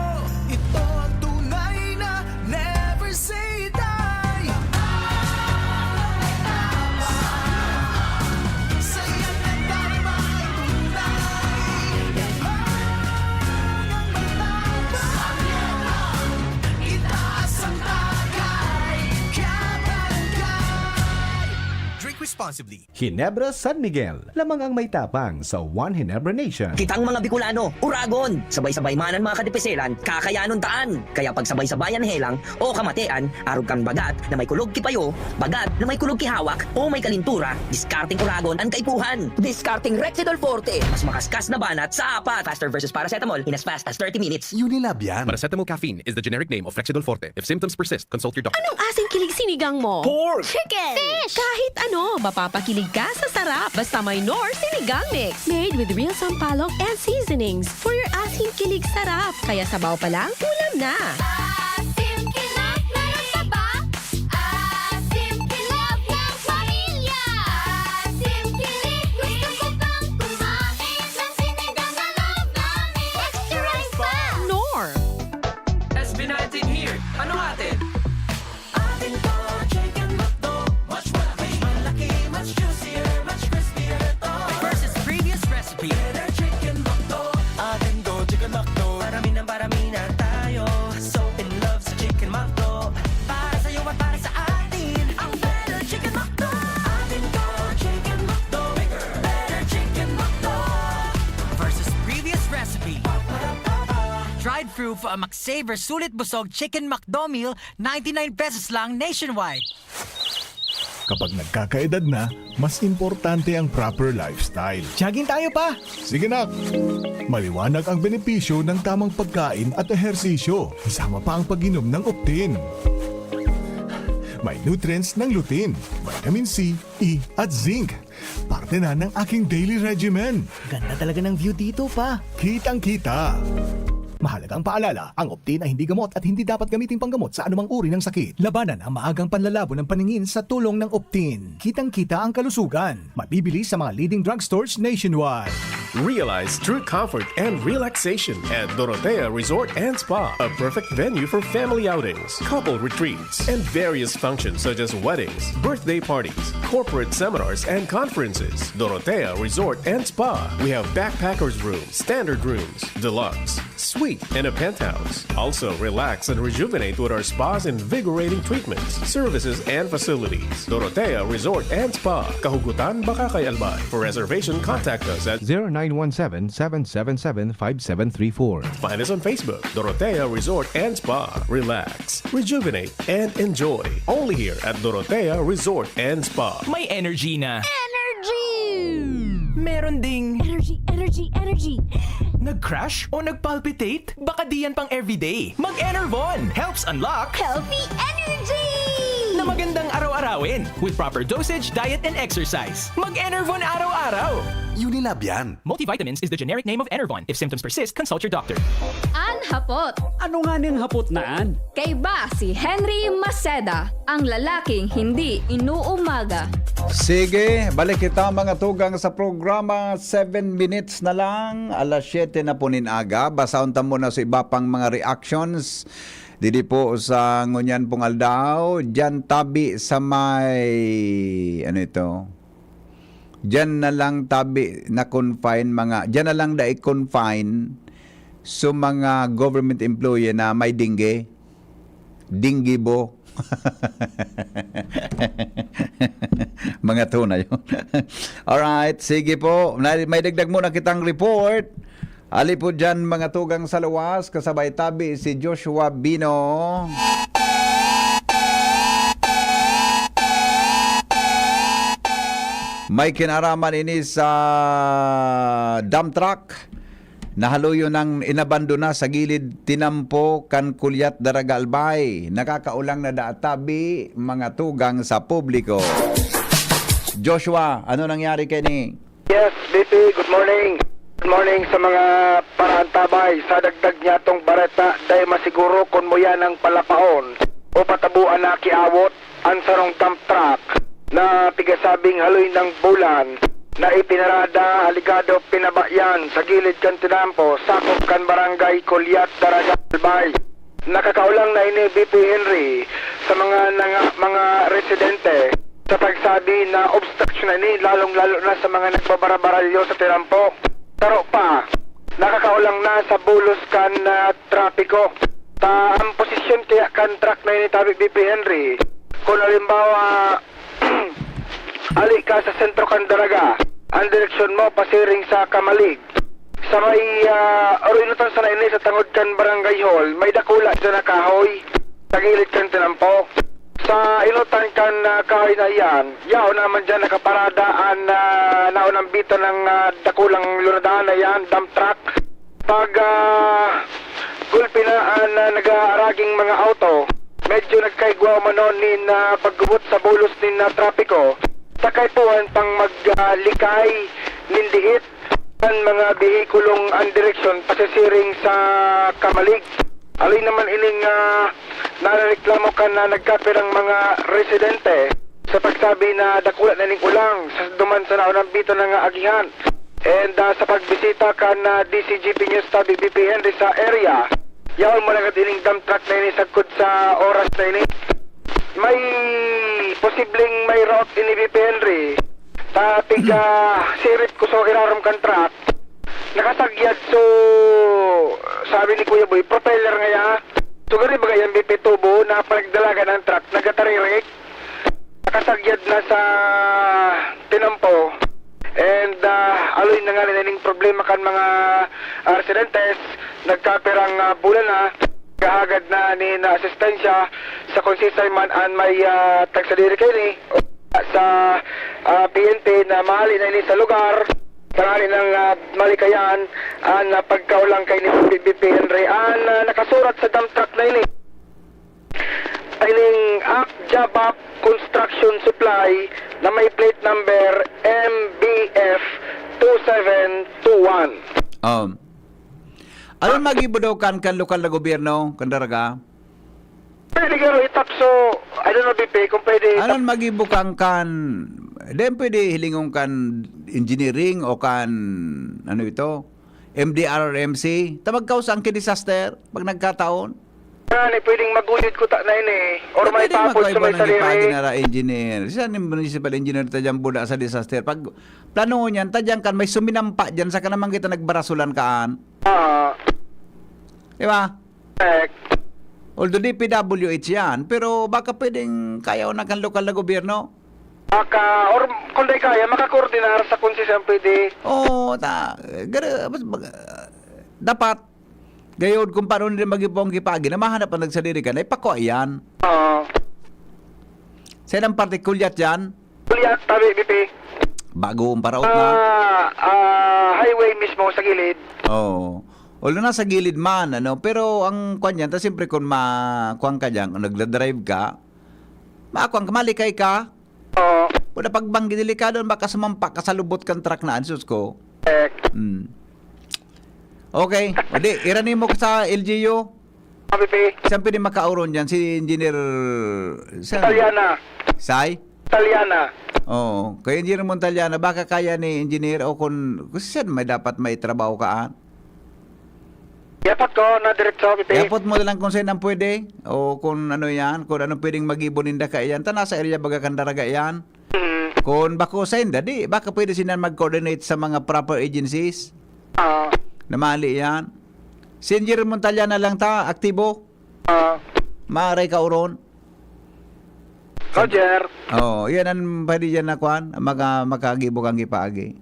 responsibly. Ginebra San Miguel, lamang ang may tapang sa One Ginebra Nation. Kitang mga Bicolano, uragon! Sabay-sabay man an mga kadipiselan, kakayanon ta an. Kaya pagsabay-sabayan helang o kamatean, arog kan bagat na may kulog ki payo, bagat na may kulog ki hawak, o may kalintura, diskarteng uragon an kaipuhan. Diskarteng Rexidol Forte, mas makaskas na banat sa apat. Faster versus paracetamol in as fast as thirty minutes. Unilab yan. Paracetamol caffeine is the generic name of Rexidol Forte. If symptoms persist, consult your doctor. Anong asing kilig sinigang mo? Pork! Chicken! Fish! Kahit ano, mapapakilig ka sa sarap. Basta may Knorr Sinigang Mix. Made with real sampalok and seasonings. For your asing kilig sarap. Kaya sabaw pa lang, ulam na. Asim kilig, meron pa ba? Asim kilig ng pamilya. Asim kilig, gusto ko pang kumain ng sinigang na love namin. Extra rice pa! Knorr! S B nineteen here. Ano atin? Atin to, Chicken McDo. Mas malaki, malaki, mas juicier, mas crispier to. Versus previous recipe. Better Chicken McDo. Atin to, Chicken McDo. Parami ng parami na tayo. So in love sa Chicken McDo. Para sa'yo at para sa atin. Ang Better Chicken McDo. Atin to, Chicken McDo. Bigger, better Chicken McDo. Versus previous recipe. Drive-thru for a McSaver Sulit Busog Chicken McDo Meal, ninety-nine pesos lang nationwide. Kapag nagkakaedad na, mas importante ang proper lifestyle. Jogging tayo, pa! Sige, nak! Maliwanag ang benepisyo ng tamang pagkain at ehersisyo, kasama pa ang pag-inom ng Optin. May nutrients ng lutein, vitamin C, E, at zinc. Parte na ng aking daily regimen. Ganda talaga ng view dito, pa. Kitang-kita. Mahalagang paalala, ang Optin ay hindi gamot at hindi dapat gamiting panggamot sa anumang uri ng sakit. Labanan ang maagang panlalabo ng paningin sa tulong ng Optin. Kitang-kita ang kalusugan. Mabibili sa mga leading drugstores nationwide. Realize true comfort and relaxation at Dorotea Resort and Spa, a perfect venue for family outings, couple retreats, and various functions such as weddings, birthday parties, corporate seminars, and conferences. Dorotea Resort and Spa. We have backpackers room, standard rooms, deluxe, suite, and a penthouse. Also, relax and rejuvenate with our spa's invigorating treatments, services, and facilities. Dorotea Resort and Spa, Kahugutan, Bacacay, Albay. For reservation, contact us at zero nine one seven, seven seven seven, five seven three four. Find us on Facebook, Dorotea Resort and Spa. Relax, rejuvenate, and enjoy. Only here at Dorotea Resort and Spa. May energy na. Energy! Meron ding energy, energy, energy. Nag-crash o nag-palpitate? Baka di yan pang everyday. Mag-Enervon helps unlock healthy energy na magandang araw-arawin with proper dosage, diet, and exercise. Mag-Enervon araw-araw. Unilab yan. Multivitamins is the generic name of Enervon. If symptoms persist, consult your doctor. An hapot. Ano nga ning hapot na an? Kaiba si Henry Maceda, ang lalaking hindi inuumaga. Sige, balik kita, mga tugang, sa programa. Seven minutes na lang, alas siyete na po nin aga. Basahon ta muna sa iba pang mga reactions didi po sa ngunyan pong aldaw. Diyan tabi sa may, ano ito? Diyan na lang tabi na confine mga, diyan na lang dai confine sa mga government employee na may dengue. Dengue bo. Mga tunay. Alright, sige po. May, may dagdag muna kitang report. Ali po dyan, mga tugang sa luwas, kasabay tabi si Joshua Bino. May kinaraman ini sa dump truck na haloy nang inabandona sa gilid tinampo kan Kulyat Daraga, Albay. Nakakaolang na daa tabi, mga tugang sa publiko. Joshua, ano nangyari kini? Yes, B P, good morning. Good morning sa mga paraantabay. Sa dagdag niya tong bareta, dai masiguro kun muya nang palapaon o patabuan na kiawot an sarong dump truck na pigasabing haloy nang bulan na ipinarada, alegado pinabayan sa gilid kan tinampo, sakop kan barangay Kulyat, Daraga, Albay. Nakakaolang na ini, B P Henry, sa mga nanga-, mga residente sa pagsabi na obstruction na ini, lalong-lalo na sa mga nagbabarabaralyo sa tinampo. Saro pa, nakakaolang na sa bulos kan, ah, trapiko. Ta ang posisyon kaya kan truck na ini, tabi, B P Henry, kung halimbawa, Ali ka sa sentro kan Daraga, ang direksyon mo pasiring sa Camalig. Sa may, ah, oro, inotan sana ini sa tangod kan barangay hall, may dakula dyan na kahoy, sa gilid kan tinampo. Sa inotan kan, ah, kahoy na iyan, yaon naman dyan nakaparada an, ah, naunang biton ng, ah, dakulang lunadahan na iyan, dump truck. Pag, ah, gulpi na an, ah, nag-aaraging mga auto, medyo nagkaigwa umano nin, ah, paggubot sa bulos nin, ah, trapiko. Sa kaipuhan pang mag, ah, likay nin diit kan mga behikulong an direksyon pasisiring sa Camalig. Alay naman ining, ah, narereklamo kan, ah, nagkapirang mga residente sa pagsabi na dakula na ning ulang sa duman sa naunang bito na nga agihan. And, ah, sa pagbisita kan, ah, D C G P News Tabi B P Henry sa area, yaon mo na ining dump truck na ini sagkod sa oras na ini. May posibleng may route ini B P Henry. Ta tiga sirip ko sa irarom kan truck. Nakasagyad, so, sabi ni Kuya Boy, propeller ngaya. So, gari baga yan, B P, tubo na panagdalagan ang truck, nagataririk. Nakasagyad na sa tinampo. And, ah, aloy na nga na ning problema kan mga, ah, residentes, nagkapirang, ah, bulan na, gahagad na nin asistensya sa konsisay man an may, ah, tagsadiri kaini o sa, ah, P N P na mahali na ini sa lugar, tangali nang, ah, malikayan an, ah, pagkaulang kaini B P Henry. An, ah, nakasurat sa dump truck na ini, ining Ak Jabak Construction Supply na may plate number M B F two seven two one. Um, aron magibo daw kan, kan lokal na gobyerno, kan Daraga? Pwede garo itapso, I don't know, B P, kung pwede itap- Aron magibo kan, kan, di pwede hilingon kan engineering o kan, ano ito, M D R or M C? Ta magkausa ang ki-disaster pag nagkataon. Yan, eh, pwedeng maguyod ko ta na ini, eh. Or may Pwede papod sa may magkaiba ng saliri. Ipagi na ra engineer. Siya ni municipal engineer ta dyan buda sa disaster. Pag plano niyan, ta dyan kan may suminampa dyan, saka naman kita nagbarasulan kaan. Ah, Di ba? Correct. Although D P W H yan, pero baka pwedeng kaya na kan lokal na gobyerno. Baka, or kung di kaya, makakoordinar sa konsesyon pwede. Oo, ta, gara-, mas mag-, dapat, gayod kung paano nila mag-ipong kipagi, na mahanap ang nagsadiri ka, na ipakwa yan. Oo. Sa ilang parte, Kulyat yan? Kulyat, tabi, B P. Bago ang paraot na. Ah, ah, highway mismo sa gilid. Oo. Although nasa gilid man, ano, pero ang kwan yan, ta siyempre kung ma-, kwan ka dyan, kung nagdadrive ka, ma-, kwan ka, malikay ka. Oo. Wala pagbanggi, delikado, baka sumampa ka sa lubot kang truck na, ansos ko. Eh. Hmm. Okay. O di, irani mo sa L G U. Sabi, P. Saan pwede makauron dyan? Si Engineer, saan? Italiana. Sai? Italiana. Oo. Kay Engineer Montaliana, baka kaya ni Engineer o kung, kung saan may dapat may trabaho ka, ah? Yapot ko na diretso, P P. Yapot mo na lang kung saan ang pwede o kung ano yan, kung ano pwedeng mag-ibon ninda ka yan. Ta nasa area baga kan Daraga yan. Mm. Kung bako sa inda, di, baka pwede sila mag-coordinate sa mga proper agencies. Ah. Na mali yan. Si Engineer Montaliana lang ta, aktibo. Ah. Maaray ka uron. Roger. Oo, yan ang pwede dyan na kwan, maka-, makagibo kang gipaagi.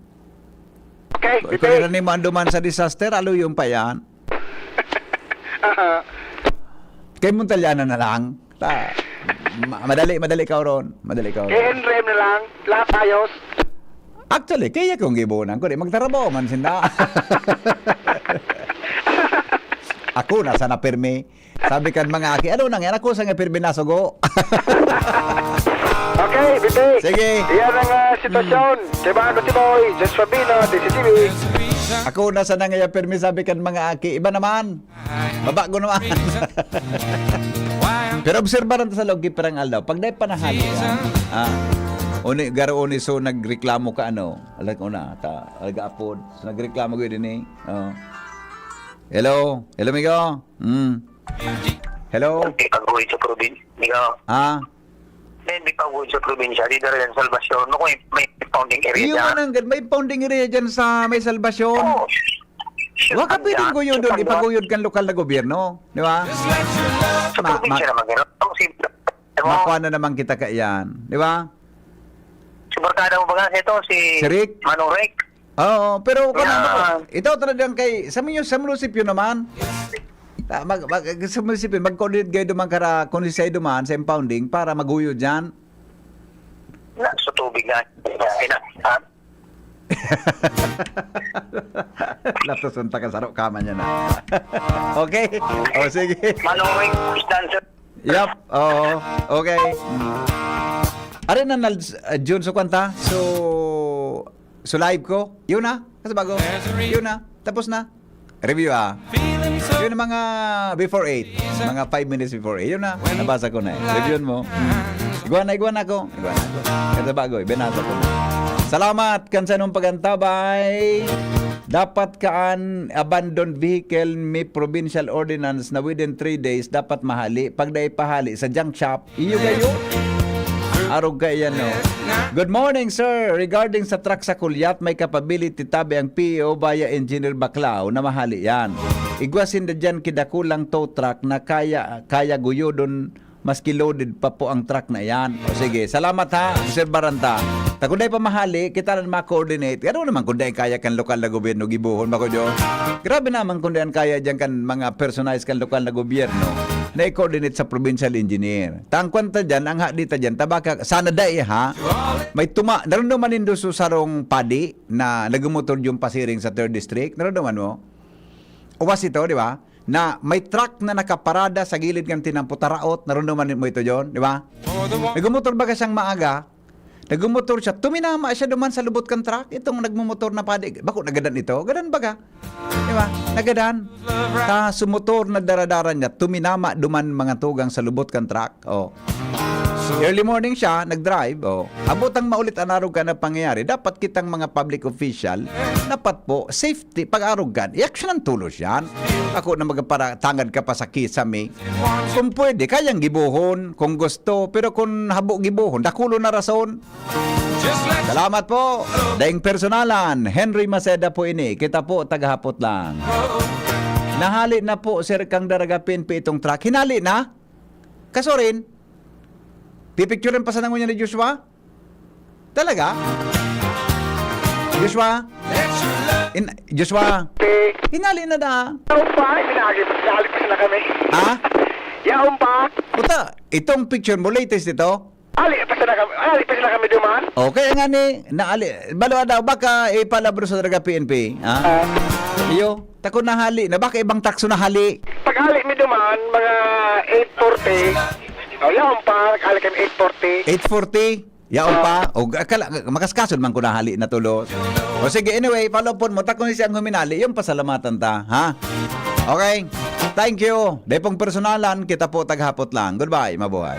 Okay, Kung sige. Ikaw na nimo anduman sa disaster, aluyon pa yan. Aha. Kay Montaliana na lang. Ta, ma-, madali, madali ka ron. Madali ka ron. K N R M na lang. Lahat ayos. Actually, kaya kong gibunan ko, di magtarabaho man sinda. Ako na sana pirmi. Sabi kan mga aki, "Ano nang yan? Ako sa nga pirmi nasugo." Okay, Bibi. Sige. Yan ang, ah, sitwasyon. Kay mga si Boy, Joshua Bino, D C T V. Ako na sana nga pirmi, sabi kan mga aki. Iba naman. Babago naman. Pero obserbaran ta sa loob, pirang aldaw. Pag dahil panahali yan, ah, uni, garo uni, so nagreklamo ka, ano, alag ko na, ta, alag apod. So, nagreklamo ko yun, eh. Oh. Hello? Hello, amigo? Mm. Hello? Hindi pag-uwi sa probinsya. Ikaw? Ha? Hindi pag-uwi sa probinsya. Di dara yan, Salvacion. No, may, may founding area Iyo dyan. Nga nang, may founding area dyan sa may Salvacion. Oo. Wa ka Ang pwedeng dyan, guyodon, sa ipaguyod kan lokal na gobyerno, di ba? Sa Ma-, probinsya ma-, naman, gano'n. Ang simple. Di ba? Makuha na naman kita kaiyan, di ba? Barkada mo ba nga ito? Si Si Rick? Manong Rick? Oo, pero kung ano, Ah. ito talagang kay, sa minyo, sa munisipyo naman. Ah, mag, mag, sa munisipyo, mag-coordinate kayo duman kara, kung si Saido man, sa impounding, para maguyo dyan. Na, sa tubig na. Okay na. Ha? Latos ang taga-saro ka man yan, ah. Okay? O, sige. Manong Rick, distance. Yup, oo. Okay. Mm. Are na, Nals, uh, Jun, so kwanta? So, so live ko? Yun na? Kasi bago? Yun na? Tapos na? Review, ah. Yun ang mga before eight. Mga five minutes before eight. Yun na. Nabasa ko na eh. Review mo. Mm. Igwa na, igwa na ako. Igwa na ako. Kasi bago eh. Binasa ko na. Salamat kan sanong pagantabay. Dapat kaan abandoned vehicle may provincial ordinance na within three days dapat mahali. Pag dai pahali sa junk shop, iyo kayo. Arog ka iyan, no? Good morning, sir. Regarding sa truck sa Kulyat, may capability tabi ang P E O via Engineer Baclao na mahali yan. Igwa sinda dyan kidakulang tow truck na kaya, kaya guyodon maski loaded pa po ang truck na iyan. O sige, salamat ha, obserbaran ta. Ta kung dai pa mahali, kita na ma-coordinate. Ano naman kung dai kaya kan lokal na gobyerno gibohon, bako Diyos? Grabe naman kung dai kaya dyan kan mga personalized kan lokal na gobyerno na i-coordinate sa provincial engineer. Ta ang kwanta dyan, ang hadi ta dyan, tabaka, sana dai ha, may tuma, naramdaman nindo sa sarong padi na nagmumotor yung pasiring sa third district? Naramdaman mo? Uwas ito, di ba? Na may truck na nakaparada sa gilid ng tinampo, taraot, naramdaman mo ito, John, di ba? Nagmumotor baga siyang maaga, nagmumotor siya, tuminama siya duman sa lubot kan truck, itong nagmumotor na padi, bako nagadan ito, gadan baga, di ba? Nagadan. Ta, sumotor na daradara niya, tuminama duman mga tugang sa lubot kan truck, oh. Early morning siya, nag-drive, oh. Abot ang maulit ang arog ka na pangyayari, dapat kitang mga public official, dapat po, safety, pag-arog kan, i-action ang tulos yan. Ako na magpara, tangad ka pa sa kisame. Kung pwede, kayang gibohon, kung gusto, pero kung habo gibohon, dakulo na rason. Salamat po. Daing personalan, Henry Maceda po ini. Kita po, tagahapot lang. Nahali na po, sir, kang Daraga P N P itong truck. Hinali na? Kaso rin, pipicturean pa sa nangon niya ni Joshua? Talaga? Joshua? In, Joshua? Hinali na da. Yaon pa, hinali, hinali pa sila kami. Ha? Yaon pa. Puta, itong picture mo, latest ito? Ali pa sila kami, ali pa sila kami duman. Okay, nga ni, naali, balo daw, baka ipalabro sa Daraga P N P. Ha? Ah. Iyo, tako nahali na, baka ibang takso nahali. Pag ali mi duman, mga eight forty. O, yaon pa, nag-ali kami eight forty. Eight forty? Yaon pa? O, akala, makaskason man ko nahali na tulos. O sige, anyway, follow po mo. Takon siyang huminali, yung pasalamatan ta, ha? Okay? Thank you. Dai pong personalan, kita po taghapot lang. Goodbye, mabuhay.